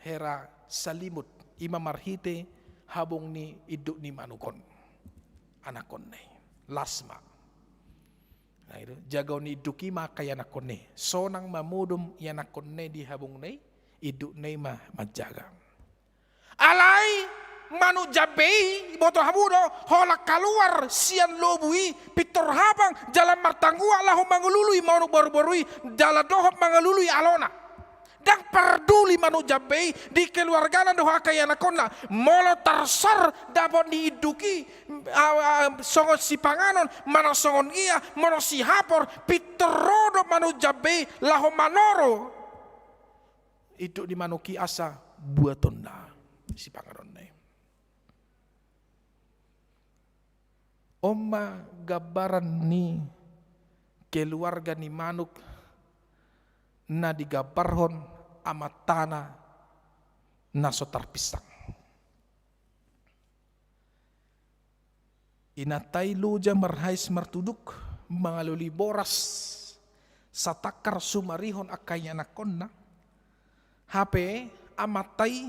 hera salimut, i ma marhite habong ni induk ni manuk on, anakkonna i. Las ma. Nah, itu. Jagaon ni induk i ma angka ianakkonna i. Sonang ma modom ianakkonna i di habongna i, indukna i ma manjaga. Alai manuk jambe i, iboto hamu do, holan kaluar sian lobu i, pintor habang, jala martangguak laho mangalului manuk boru-boru i, jala dohot mangalului alona. Ndang parduli manuk jambe i di keluargana dohot angka ianakkonna. Molo tarsor dapot ni induk i, a, a, songon sipanganon, manang songon ia, molo sihapor, pintor ro do manuk jambe i laho manoro induk ni manuk i asa buatonna, sipanganonna i. On ma gambaran ni keluarga ni manuk na digambarhon amantana na so tarpisang. Inanta i loja marhais martuduk, mangalului boras, satangkar sumarihon angka ianakkonna. Hape amanta i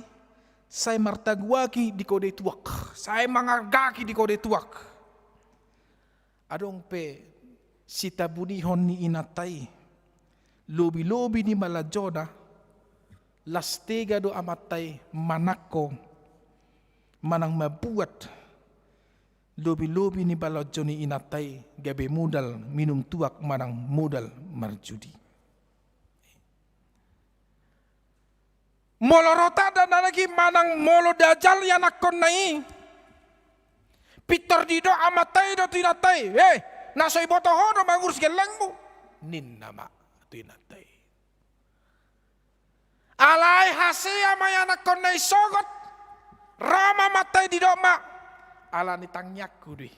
sai martangguaki di kode tuak, sai mangargaki di kode tuak. Adong pe sitabunihon ni inanta i, lobi-lobi ni balanjona, las tega do amanta i manangko manang mambuat lobi-lobi ni balanjo ni inanta i gabe modal minum tuak manang modal marjudi. Molo ro tanda na lagi manang molo dajal ianakkonna i, pintor didok amanta i do tu inanta i, "Eh, na so iboto ho do mangurus gellengmu," ninna ma tu inanta i. Alai hasea ma ianakkonna i sogot, ro ma amanta i didok ma, "Ala ni tangiangku do i,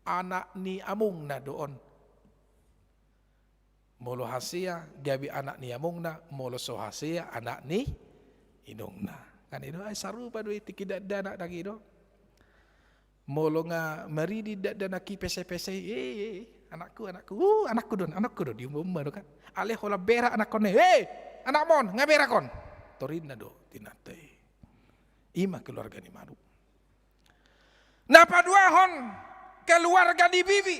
anak ni amongna do on." Molo hasea, gabe anak ni amongna, molo so hasea, anak ni inongna. Kan i do, ai sarupa do i tingki dakdanak nang i do. Molo nga maridi dakdanak i pese-pese, "Eh, eh, eh, anakku, anakku, uh, anakku do on, anakku do on," diumba-umba do kan. Alai holan berak anakkonna i, "Eh, anakmon, nga berak on." Torinna do tu inanta i. I ma keluarga ni manuk. Na paduahon, keluarga ni bibi.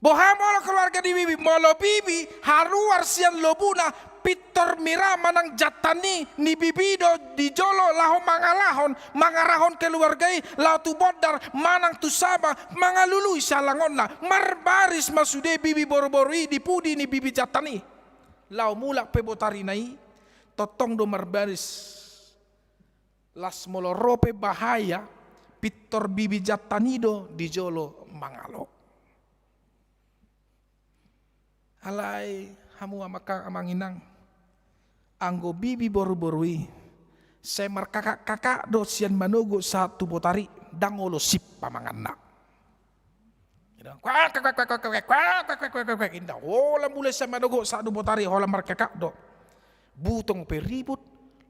Boha molo keluarga ni bibi? Molo bibi haruar sian lobuna, pintor mira manang jantan ni, ni bibi do di jolo laho mangalahon, mangarahon keluarga i laho tu bondar manang tu saba, mangalului sialangonna. Marbaris ma sude bibi boru-boru i di pudi ni bibi jantan i. Laho mulak pe botarina i, tongtong do marbaris. Las molo ro pe bahaya, pintor bibi jantan i do di jolo mangalo. Alai hamu amang inang, anggo bibi boruboru i, sai markakak-kakak do sian manogot sahat tu botari, ndang olo sip pamanganna. Inda, kuak, kuak, kuak, inda, holan mulai sian manogot sahat tu botari, holan markakak do. Butong pe ribut,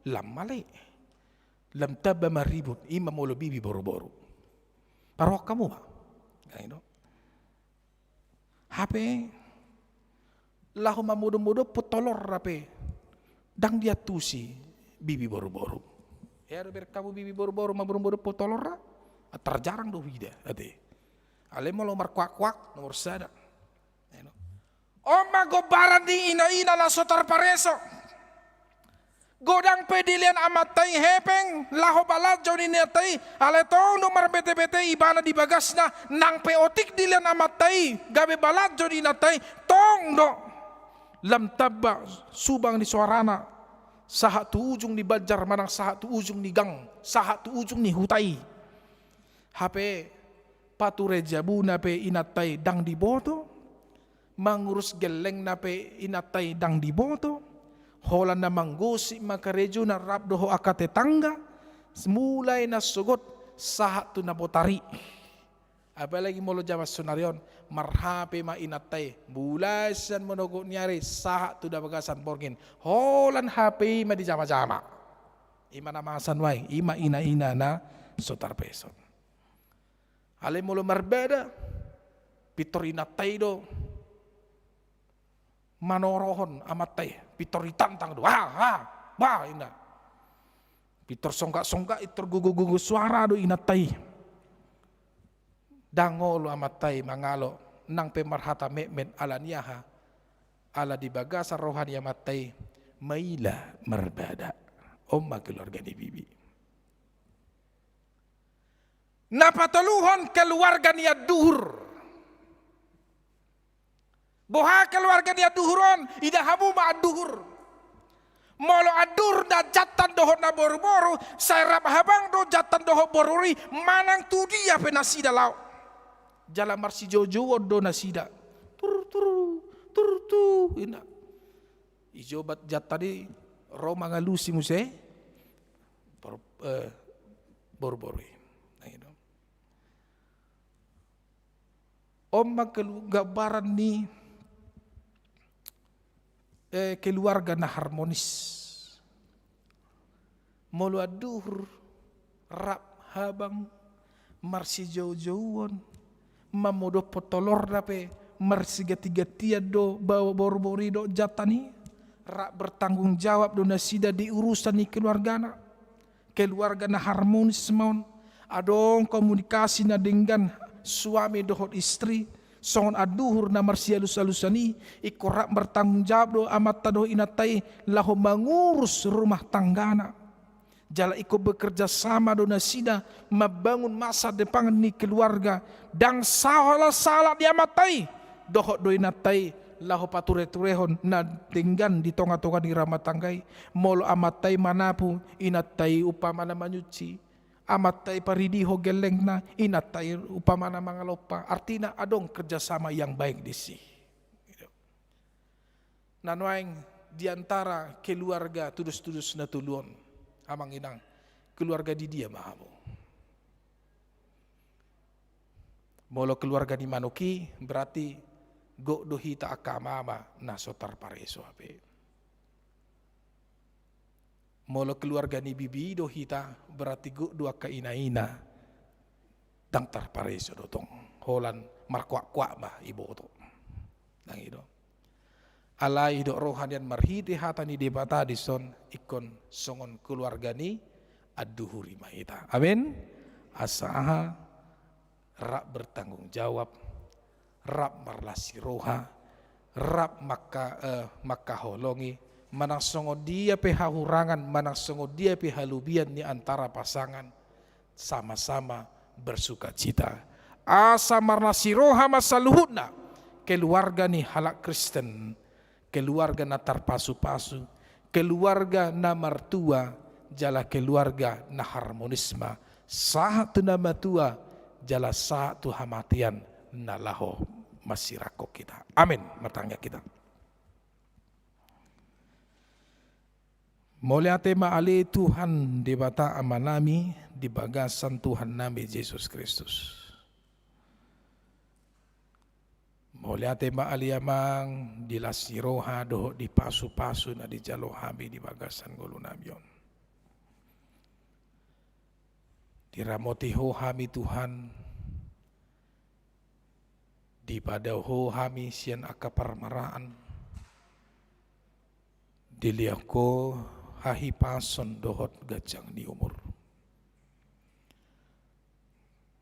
lam male. Lam tamba ma ribut, i ma molo bibi boruboru. Parrohahon hamu ma. Hape laho mamodop-modop tolorna pe ndang diantusi bibi boruboru. Ia do bereng hamu bibi boruboru mamodop-modop tolorna? Tarjarang do huida ate. Alai molo markuak-kuak, nomor sada. On ma gombaran ni ina-ina na so tarpareso. Godang pe dilean amanta i hepeng laho balanjo ni inanta i, alai tong do marbete-bete ibana di bagasna. Nang pe otik dilean amanta i gabe balanjo ni inanta i, tong do lam tamba subang ni soarana sahat tu ujung ni banjar manang sahat tu ujung ni gang, sahat tu ujung ni huta i. Hape pature jabuna pe inanta i ndang diboto, mangurus gellengna pe inanta i ndang diboto, holan na manggosip ma karejona rap dohot angka tetangga, mulai na sogot sahat tu na botari. Apalagi molo jaman sonari on, marhape ma inanta i, mulai sian manogot ni ari sahat tu na bagasan borngin, holan hape i ma dijama-jama. I ma na masa nuaeng, i ma ina-ina na so tarpareso. Alai molo marbada, pintor inanta i do manorohon amanta i, pintor ditantang do, ah, ah, bah, inda. Pintor songgak-songgak, pintor gogo-gogo soara do inanta i. Ndang olo amanta i mangalo, nang pe marhata metmet, ala ni aha? Ala di bagasan roha ni amanta i maila marbada. On ma keluarga ni bibi. Na patoluhon, keluarga ni anduhur. Boha keluarga ni anduhur on? Ida hamu ma anduhur. Molo anduhur na jantan dohot na boruboru, sai rap habang do jantan dohot boruboru i, manang tu dia pe nasida laho. Jala marsijoujouon do nasida. Tur, tur, tur, tur, inda. Ijobat jantan i ro mangalusi muse. Bor-, eh, boruboru i. Nah, gitu. On ma kelu-, gambaran ni, eh, keluarga na harmonis. Molo anduhur, rap habang, marsijoujouon, mamodophon tolorna pe, marsigantigantian do, ba-, boruboru i dohot jantan i, rap bertanggung jawab do nasida di urusan ni keluargana. Keluarga na harmonis ma on, adong komunikasi na denggan suami dohot istri, songon anduhur na marsialus-alusan i, ingkon rap bertanggung jawab do amanta dohot inanta i laho mangurus rumah tanggana. Jala ingkon bekerja sama do nasida mambangun masa depan ni keluarga, ndang salah-salah di amanta i dohot do inanta i laho pature-turehon na denggan di tonga-tonga ni rumah tangga i. Molo amanta i manapu, inanta i umpamana manyuci, amanta i paridihon gellengna, inanta i umpamana mangalompa. Artina adong kerjasama yang baik disi. Na nuaeng di antara keluarga tudos-tudos na tolu on, amang inang, keluarga di dia ma hamu? Molo keluarga ni manuk i, berarti gok do hita angka ama-ama na so tarpareso hape. Molo keluarga ni bibi i do hita, berarti gok do angka ina-ina, ndang tarpareso do tong, holan markuak-kuak ma iboto. Nang i do. Alai didok roha nian marhite hata ni Debata dison, ingkon songon keluarga ni anduhur i ma hita. Amin. Asa aha? Rap bertanggung jawab, rap marlas ni roha, rap mangka-, eh, mangkaholongi, manang songon dia pe hahurangan, manang songon dia pe halobian ni antara pasangan, sama-sama bersukacita. Asa marlas ni roha ma saluhutna keluarga ni halak Kristen, keluarga na tarpasu-pasu, keluarga na martua, jala keluarga na harmonis ma, sahat tu na matua, jala sahat tu hamatean na laho masirangkon hita. Amin. Martangiang hita. Mauliate ma ale Tuhan Debata Amanami di bagasan Tuhannami Jesus Kristus. Mauliate ma ale Amang di las ni roha dohot di pasupasu na dijalo hami di bagasan ngolunami on. Diramoti Ho hami Tuhan, dipadao Ho hami sian angka parmaraan, dilehon Ho hahipason dohot ganjang ni umur.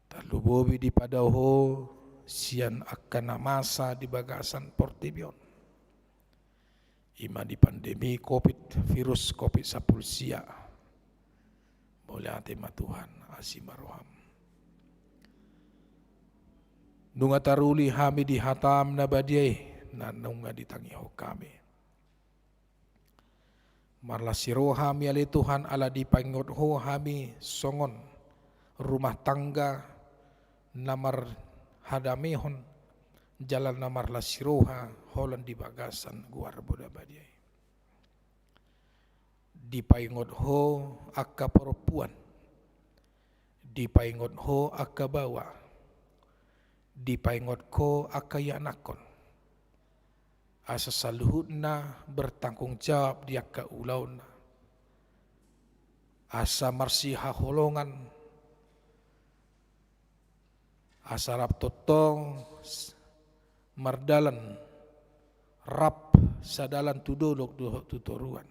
Tarlumobi dipadao Ho sian angka na masa di bagasan portibi on, i ma di pandemi covid, virus covid sampulu sia. Mauliate ma Tuhan, asi ma roham. Nunga taruli hami di hatam na badia i, na nunga ditangihon hami. Marlas ni roha hami ale Tuhan, ala dipaingot Ho hami songon rumah tangga na marhadamehon, jala na marlas ni roha holan di bagasan goarmu na badia i. Dipaingot Ho angka parompuan, dipaingot Ho angka baoa, dipaingot Ho angka ianakhon. Asa saluhutna bertanggung jawab di angka ulaonna. Asa marsihaholongan, asa rap tongtong s-, mardalan, rap sadalan tu dolok dohot tu toruan.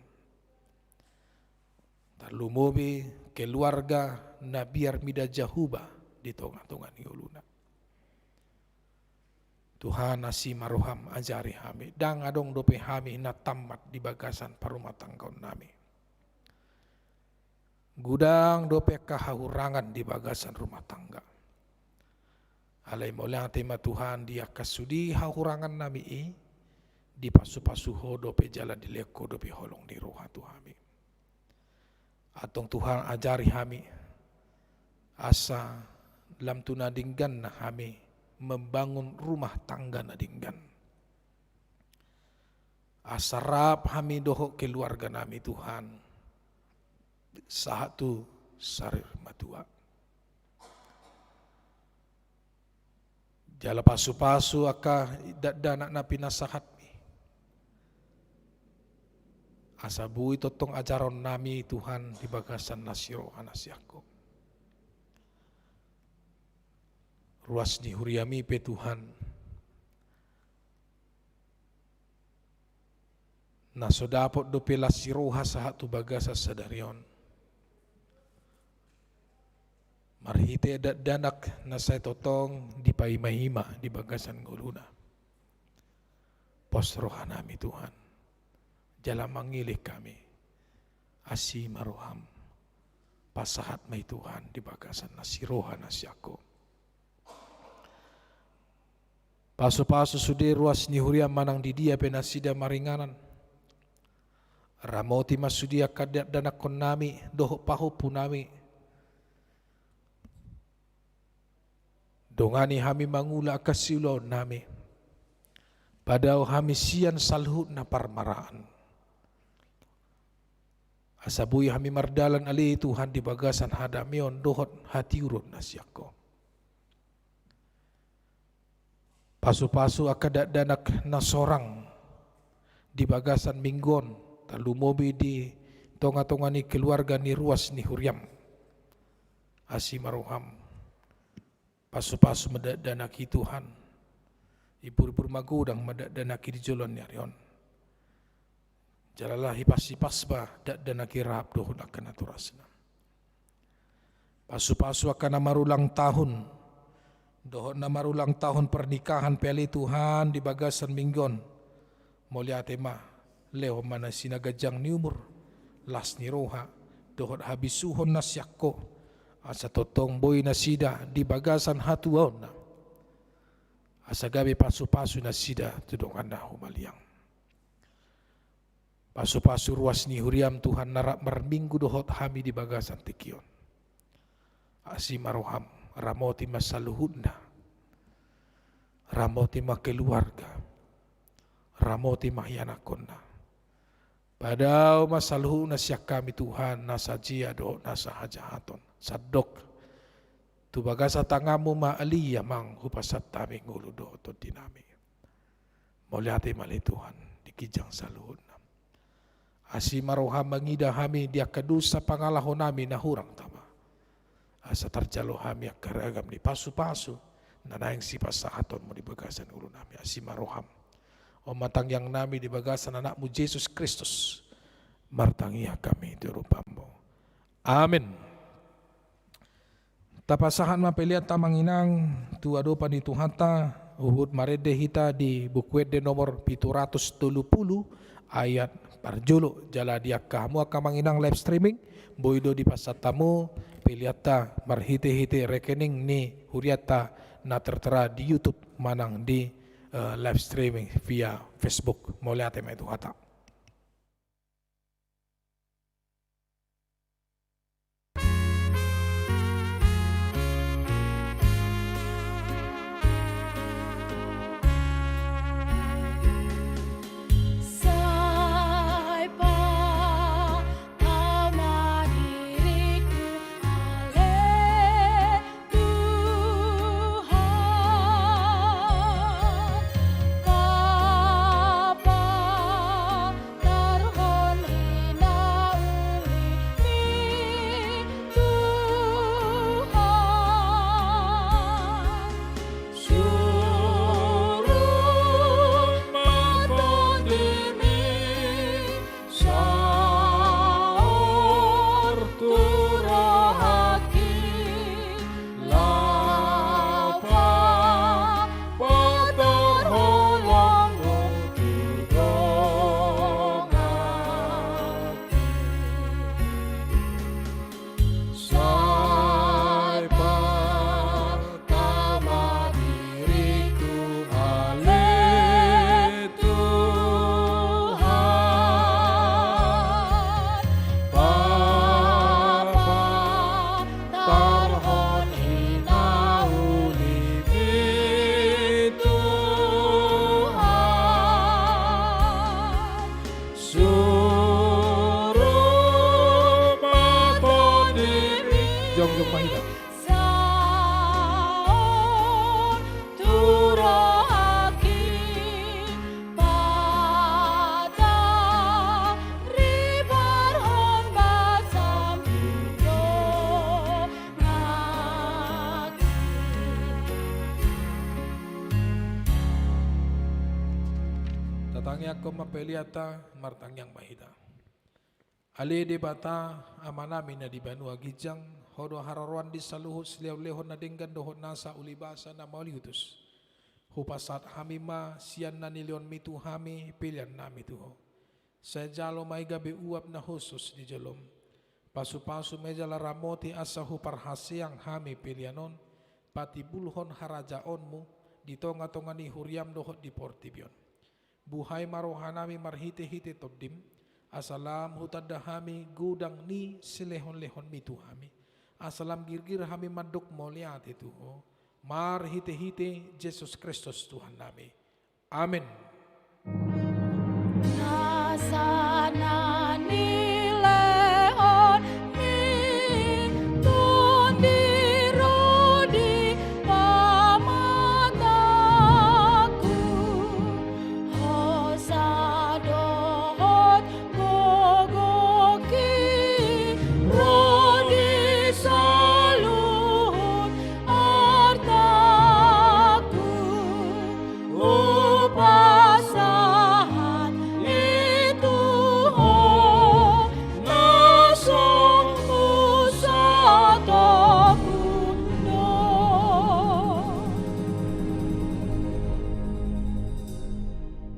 Tarlumobi keluarga na biar mida jahuba di tonga-tonga ni ngoluna. Tuhan, asi ma roham, ajari hami. Ndang adong dope hami na tammat di bagasan parumatanggaonnami. Godang dope angka hahurangan di bagasan rumah tangga. Alai mauliate ma Tuhan, di angka sude hahurangannami i, dipasupasu Ho dope jala dilehon Ho dope holong ni roha tu hami. Antong Tuhan, ajari hami, asa lam tu na denggan hami membangun rumah tangga na denggan. Asa rap hami dohot keluarganami Tuhan, sahat tu sarir matua. Jala pasupasu angka dakdanak na pinasahatmi. Asa boi tongtong ajaronnami Tuhan di bagasan las ni roha na sian Ho. Ruas ni huriami pe Tuhan, na so dapot dope las ni roha sahat tu bagasan sadari on, marhite dakdanak na sai tongtong dipaima-ima di bagasan ngoluna. Pos rohanami Tuhan, jala mangelek hami, asi ma roham, pasahat ma i Tuhan di bagasan las ni roha na sian Ho. Pasupasu sude ruas ni huriam manang di dia pe nasida maringanan. Ramoti ma sude angka dakdanakhonnami dohot pahompunami. Dongani hami mangula angka siulaonnami. Padao hami sian saluhutna parmaraan. Asa boi hami mardalan ale Tuhan di bagasan hadameon dohot hatiuron na sian Ho. Pasupasu angka dakdanak na sorang di bagasan minggu on, tarlumobi di tonga-tonga ni keluarga ni ruas ni huriam. Asi ma roham. Pasupasu ma dakdanak i Tuhan. Iburbur magodang ma dakdanak i di joloan ni ari on. Jala laho hipas-hipas ma dakdanak i rap dohot angka natorasna. Pasupasu angka na marulang tahun dohot na marulang tahun pernikahan pe ale Tuhan di bagasan minggu on. Mauliate ma, lehon ma nasida ganjang ni umur, las ni roha, dohot habisuhon na sian Ho, asa tongtong boi nasida di bagasan hatuaonna, asa gabe pasupasu nasida tu dongan na humaliang. Pasu-pasu ruas ni huriaM Tuhan na rap marminggu dohot hami di bagasan tingki on. Asi ma rohaM, ramoti ma saluhutna. Ramoti ma keluarga. Ramoti ma ianakhonna. Padao ma saluhutna sian hami Tuhan, na sajea dohot na sahajahaton. Sandok. Tu bagasan tanganMu ma ale Amang hupasahat hami ngolu dohot tondinami. Mauliate ma ale Tuhan, di ginjang saluhutna. Asi ma rohaM mangida hami di angka dosa pangalahonami na hurang tama. Asa tarjalo hami angka ragam ni pasu-pasu, na naeng sipasahatonMu di bagasan ngolunami. Asi ma rohaM. On ma tangiangnami di bagasan AnakMu Jesus Kristus. Martangiang hami di adopanMu. Amen. Tapasahat ma peleanta amang inang tu adopan ni Tuhanta, huhut marende hita di Buku Ende nomor pitu ratus tolu pulu ayat parjolo, jala di angka hamu angka amang inang live streaming, boi do dipasahat hamu peleanta marhite-hite rekening ni hurianta na tertera di YouTube manang di, eh, live streaming via Facebook. Mauliate ma i Tuhanta. Sai patama diriku, ale Tuhan, papatarhon hinauli ni Tuhan. Surung ma tondimi, saor tu rohangki, laho papatar holongmu tu donganki. Sai patama diriku, ale Tuhan, papatarhon hinaulimi, Tuhan. Surung ma tondimi. Jongjong ma hita. Saor tu rohangki, pataribarhon basam tu donganki. Tatangianghon ma peleanta, martangiang ma hita. Ale Debata, Amanami na di banua ginjang, Ho do haroroan di saluhut silehon-lehon na denggan dohot nasa ulibasa na mauliutus. Hupasahat hami ma sian na nilehonMi tu hami peleannami tu Ho. Sai jalo ma i gabe uap na hushus di jolom. Pasu-pasu ma i jala ramoti asa huparhaseang hami pelean on, patimbulhon harajaonMu di tonga-tonga ni huriaM dohot di portibi on. Buhai ma rohanami marhite-hite TondiM, asa lam hutanda hami godang ni silehon-lehonMi tu hami, asa lam girgir hami mandok mauliate tu Ho, marhite-hite Jesus Kristus Tuhannami. Amen. Nasa na nilehon ni Tondi ro di pamatangku, hosa dohot gogoki ro di saluhut artaku. Hupasahat i tu Ho, na so husatopon do.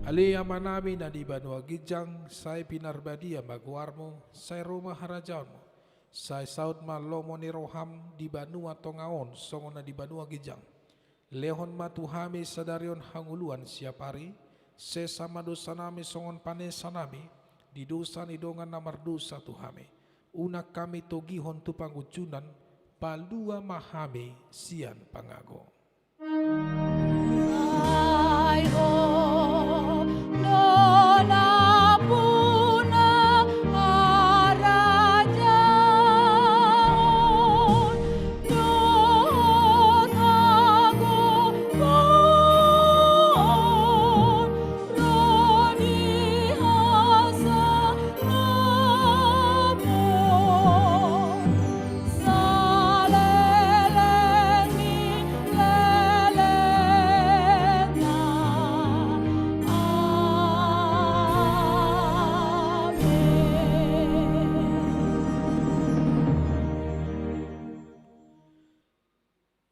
Ale Amanami na di banua ginjang, sai pinarbadia ma goarMu, sai ro ma harajaonMu, sai saut ma lomo ni rohaM di banua tonga on songon na di banua ginjang. Lehon ma tu hami sadari on hangoluan siapari, sesa ma dosanami songon panesanami di dosa ni dongan na mardosa tu hami. Unang hami togihon tu pangunjunan, palua ma hami sian pangago.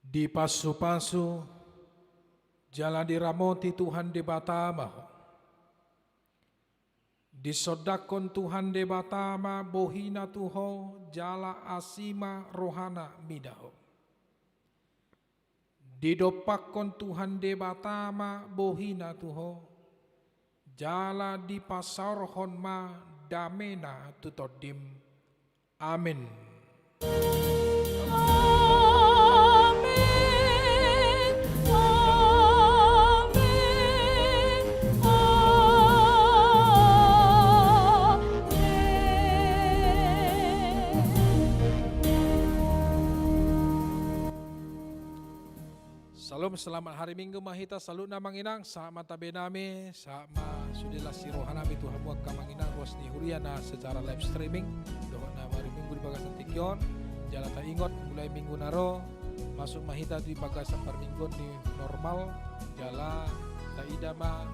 Dipasupasu jala diramoti Tuhan Debata ma ho. Disondangkon Tuhan Debata ma bohina tu ho, jala asi ma rohana mida ho. Didompakkon Tuhan Debata ma bohina tu ho, jala dipasaorhon ma damena tu tondim. Amen. Amen. Amen. Amen. Syalom, selamat hari Minggu ma hita saluhutna amang inang, sahat ma tabe nami, sahat ma sude las ni roha nami tu hamu angka amang inang ruas ni huria na secara live streaming dohot na marminggu di bagasan tingki on. Jala taingot, mulai minggu na ro masuk ma hita di bagasan parmingguan ni normal, jala taida ma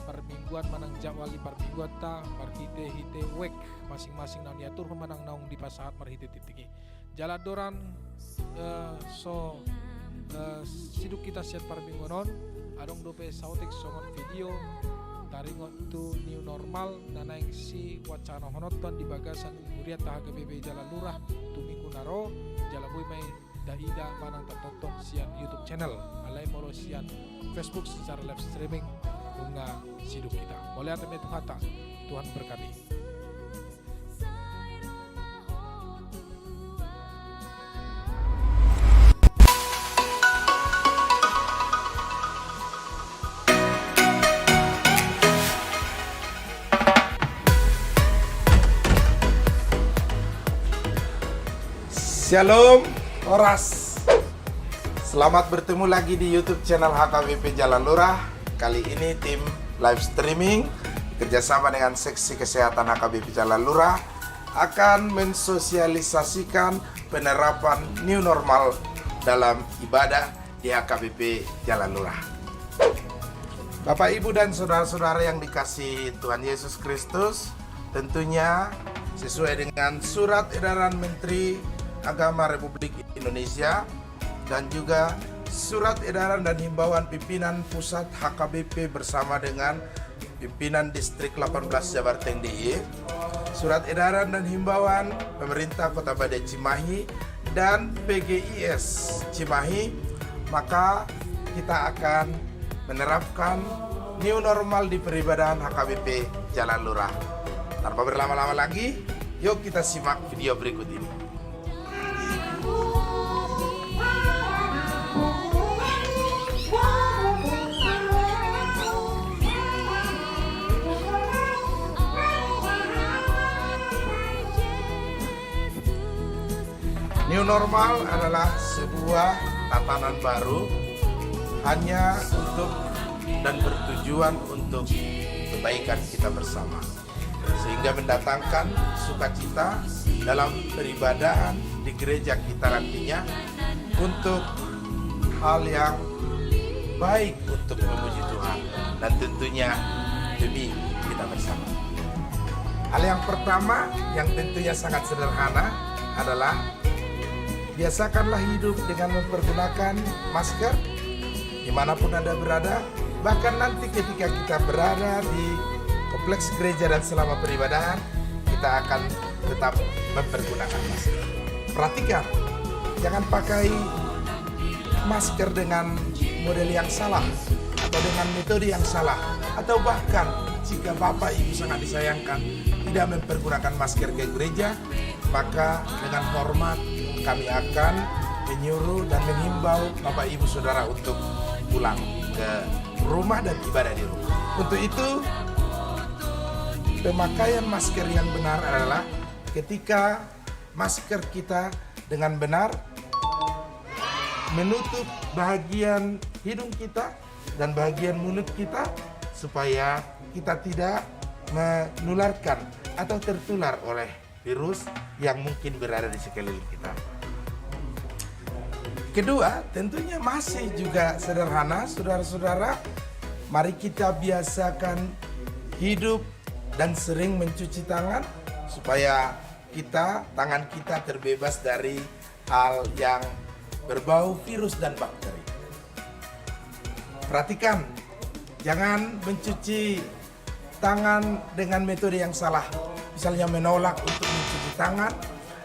parmingguan manang jadwal ni parmingguanta marhitehite wijk masing-masing naung diaturhon manang naung dipasahat marhite tingki. Jala andorang, eh, so, eh, sidung hita sian parmingguan on, adong dope saotik songon video taringot tu new normal na naeng siwacanahononta di bagasan hurianta H K B P Jalalurah tu minggu na ro, jala boi ma i taida manang tatonton sian YouTube channel, alai molo sian Facebook secara live streaming, nunga sidung hita. Mauliate ma tu Tuhanta, Tuhan memberkati. Syalom, horas. Selamat bertemu lagi di YouTube channel H K B P Jalalurah. Kali ini tim live streaming kerjasama dengan Seksi Kesehatan H K B P Jalalurah akan mensosialisasikan penerapan new normal dalam ibadah di H K B P Jalalurah. Bapak, Ibu, dan saudara-saudara yang dikasihi Tuhan Yesus Kristus, tentunya sesuai dengan surat edaran Menteri Agama Republik Indonesia dan juga surat edaran dan himbauan pimpinan pusat H K B P bersama dengan pimpinan Distrik delapan belas Jabarteng D I Y, surat edaran dan himbauan pemerintah Kota Bade Cimahi, dan P G I S Cimahi, maka kita akan menerapkan new normal di peribadahan H K B P Jalalurah. Tanpa berlama-lama lagi, yuk kita simak video berikut ini. New normal adalah sebuah tatanan baru hanya untuk dan bertujuan untuk kebaikan kita bersama, sehingga mendatangkan sukacita dalam peribadahan di gereja kita nantinya untuk hal yang baik untuk memuji Tuhan dan tentunya demi kita bersama. Hal yang pertama yang tentunya sangat sederhana adalah biasakanlah hidup dengan mempergunakan masker dimanapun Anda berada, bahkan nanti ketika kita berada di kompleks gereja dan selama peribadahan, kita akan tetap mempergunakan masker. Perhatikan, jangan pakai masker dengan model yang salah atau dengan metode yang salah, atau bahkan Jika Bapak Ibu sangat disayangkan tidak mempergunakan masker ke gereja, maka dengan hormat kami akan menyuruh dan menghimbau Bapak Ibu Saudara untuk pulang ke rumah dan ibadah di rumah. Untuk itu, pemakaian masker yang benar adalah ketika masker kita dengan benar menutup bahagian hidung kita dan bahagian mulut kita, supaya kita tidak menularkan atau tertular oleh virus yang mungkin berada di sekeliling kita. Kedua, tentunya masih juga sederhana, saudara-saudara. Mari kita biasakan hidup dan sering mencuci tangan, supaya kita, tangan kita terbebas dari hal yang berbau virus dan bakteri. Perhatikan, jangan mencuci tangan dengan metode yang salah. Misalnya menolak untuk mencuci tangan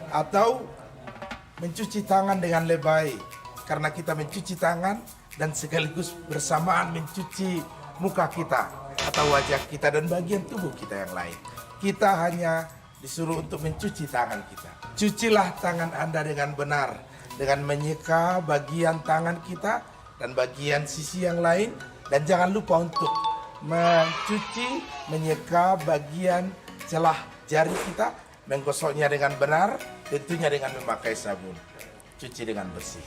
atau mencuci tangan dengan lebay. Karena kita mencuci tangan dan sekaligus bersamaan mencuci muka kita atau wajah kita dan bagian tubuh kita yang lain. Kita hanya disuruh untuk mencuci tangan kita. Cucilah tangan Anda dengan benar, dengan menyeka bagian tangan kita dan bagian sisi yang lain, dan jangan lupa untuk mencuci, menyeka bagian celah jari kita, menggosoknya dengan benar, tentunya dengan memakai sabun. Cuci dengan bersih.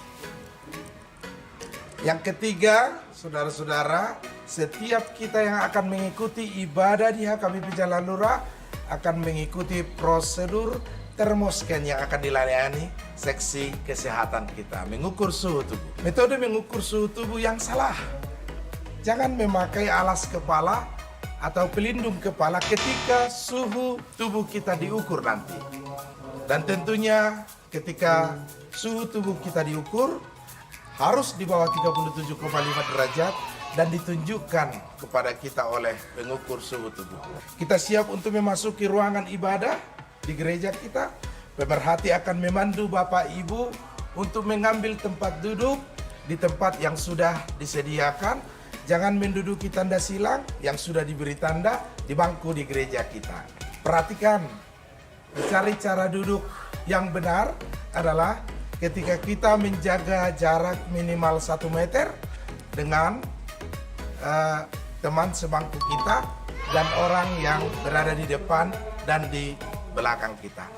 Yang ketiga, saudara-saudara, setiap kita yang akan mengikuti ibadah di H K B P Jalalura akan mengikuti prosedur thermoscan yang akan dilayani seksi kesehatan kita, mengukur suhu tubuh. Metode mengukur suhu tubuh yang salah. Jangan memakai alas kepala atau pelindung kepala ketika suhu tubuh kita diukur nanti. Dan tentunya ketika suhu tubuh kita diukur, harus di bawah tiga puluh tujuh koma lima derajat dan ditunjukkan kepada kita oleh pengukur suhu tubuh. Kita siap untuk memasuki ruangan ibadah di gereja kita. Pemerhati akan memandu Bapak Ibu untuk mengambil tempat duduk di tempat yang sudah disediakan. Jangan menduduki tanda silang yang sudah diberi tanda di bangku di gereja kita. Perhatikan, mencari cara duduk yang benar adalah ketika kita menjaga jarak minimal satu meter dengan, eh, teman sebangku kita dan orang yang berada di depan dan di belakang kita.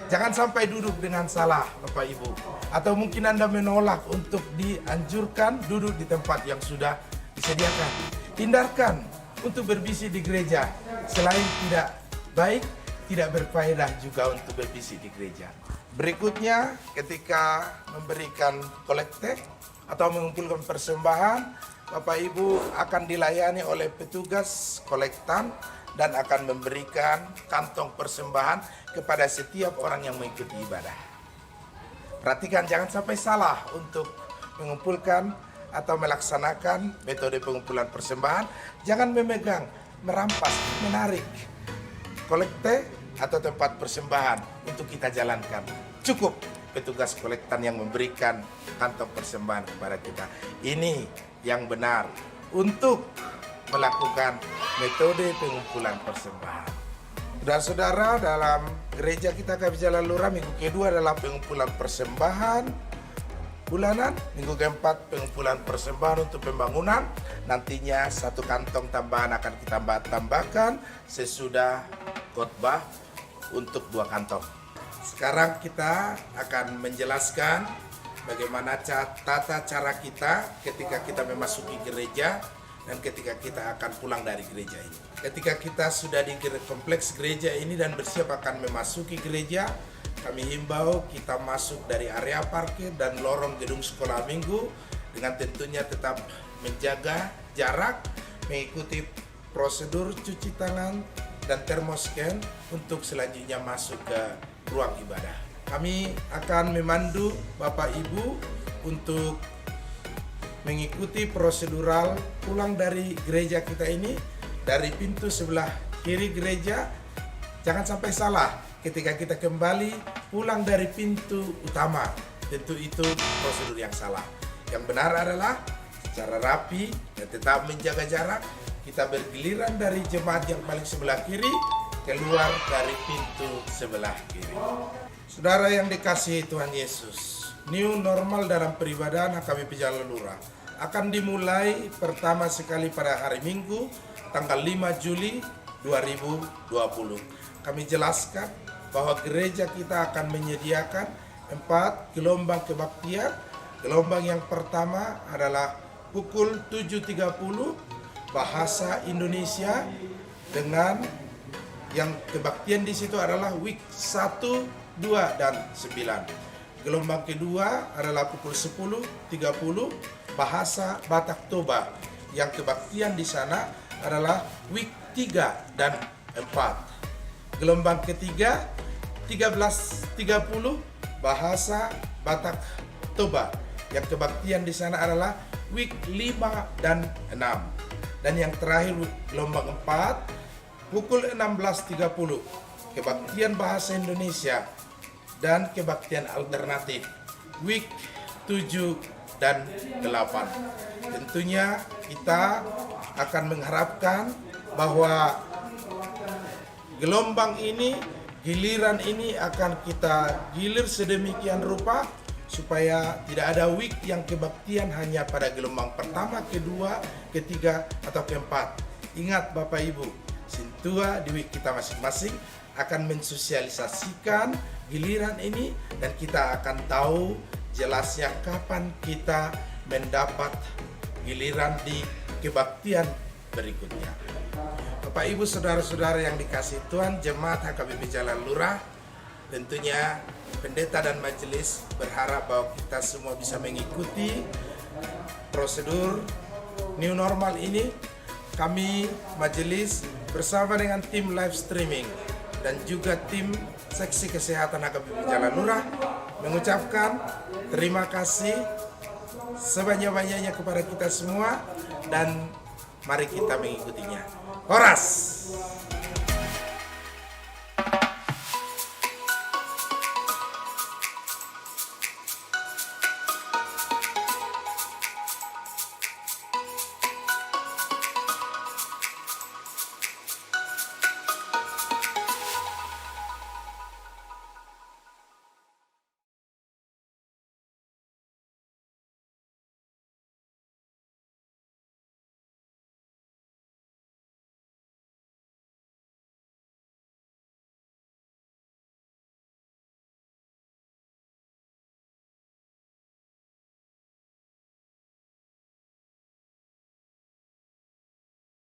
Jangan sampai duduk dengan salah, Bapak Ibu. Atau mungkin Anda menolak untuk dianjurkan duduk di tempat yang sudah disediakan. Hindarkan untuk berbisik di gereja. Selain tidak baik, tidak berfaedah juga untuk berbisik di gereja. Berikutnya, ketika memberikan kolekte atau mengumpulkan persembahan, Bapak Ibu akan dilayani oleh petugas kolektan dan akan memberikan kantong persembahan kepada setiap orang yang mengikuti ibadah. Perhatikan, jangan sampai salah untuk mengumpulkan atau melaksanakan metode pengumpulan persembahan. Jangan memegang, merampas, menarik kolekte atau tempat persembahan untuk kita jalankan. Cukup petugas kolektan yang memberikan kantong persembahan kepada kita. Ini yang benar untuk melakukan metode pengumpulan persembahan. Saudara-saudara, dalam gereja kita H K B P Jalalura, minggu kedua adalah pengumpulan persembahan bulanan, minggu keempat pengumpulan persembahan untuk pembangunan. Nantinya satu kantong tambahan akan kita tambahkan sesudah khotbah untuk dua kantong. Sekarang kita akan menjelaskan bagaimana ca-, tata cara kita ketika kita memasuki gereja dan ketika kita akan pulang dari gereja ini. Ketika kita sudah di gere-, kompleks gereja ini dan bersiap akan memasuki gereja, kami himbau kita masuk dari area parkir dan lorong gedung sekolah minggu dengan tentunya tetap menjaga jarak, mengikuti prosedur cuci tangan dan thermoscan untuk selanjutnya masuk ke ruang ibadah. Kami akan memandu Bapak Ibu untuk mengikuti prosedural pulang dari gereja kita ini, dari pintu sebelah kiri gereja. Jangan sampai salah, ketika kita kembali pulang dari pintu utama, tentu itu prosedur yang salah. Yang benar adalah secara rapi dan tetap menjaga jarak, Kita bergiliran dari jemaat yang paling sebelah kiri, keluar dari pintu sebelah kiri. Saudara yang dikasihi Tuhan Yesus, new normal dalam peribadahan H K B P Jalalura akan dimulai pertama sekali pada hari Minggu, tanggal lima Juli dua ribu dua puluh. Kami jelaskan bahwa gereja kita akan menyediakan empat gelombang kebaktian. Gelombang yang pertama adalah pukul tujuh tiga puluh, bahasa Indonesia, dengan yang kebaktian di situ adalah week satu, dua, dan sembilan. Gelombang kedua adalah pukul sepuluh tiga puluh, bahasa Batak Toba. Yang kebaktian di sana adalah week tiga dan empat. Gelombang ketiga, tiga belas tiga puluh, bahasa Batak Toba. Yang kebaktian di sana adalah week lima dan enam. Dan yang terakhir, gelombang empat, pukul enam belas tiga puluh, kebaktian bahasa Indonesia dan kebaktian alternatif, week tujuh dan delapan. Tentunya kita akan mengharapkan bahwa gelombang ini, giliran ini akan kita gilir sedemikian rupa supaya tidak ada week yang kebaktian hanya pada gelombang pertama, kedua, ketiga, atau keempat. Ingat Bapak Ibu, sintua di week kita masing-masing akan mensosialisasikan giliran ini, dan kita akan tahu jelasnya kapan kita mendapat giliran di kebaktian berikutnya. Bapak Ibu, saudara-saudara yang dikasihi Tuhan, jemaat H K B P Jalalura, tentunya pendeta dan majelis berharap bahwa kita semua bisa mengikuti prosedur new normal ini. Kami majelis bersama dengan tim live streaming dan juga tim seksi kesehatan H K B P Jalalura mengucapkan terima kasih sebanyak-banyaknya kepada kita semua, dan mari kita mengikutinya. Horas!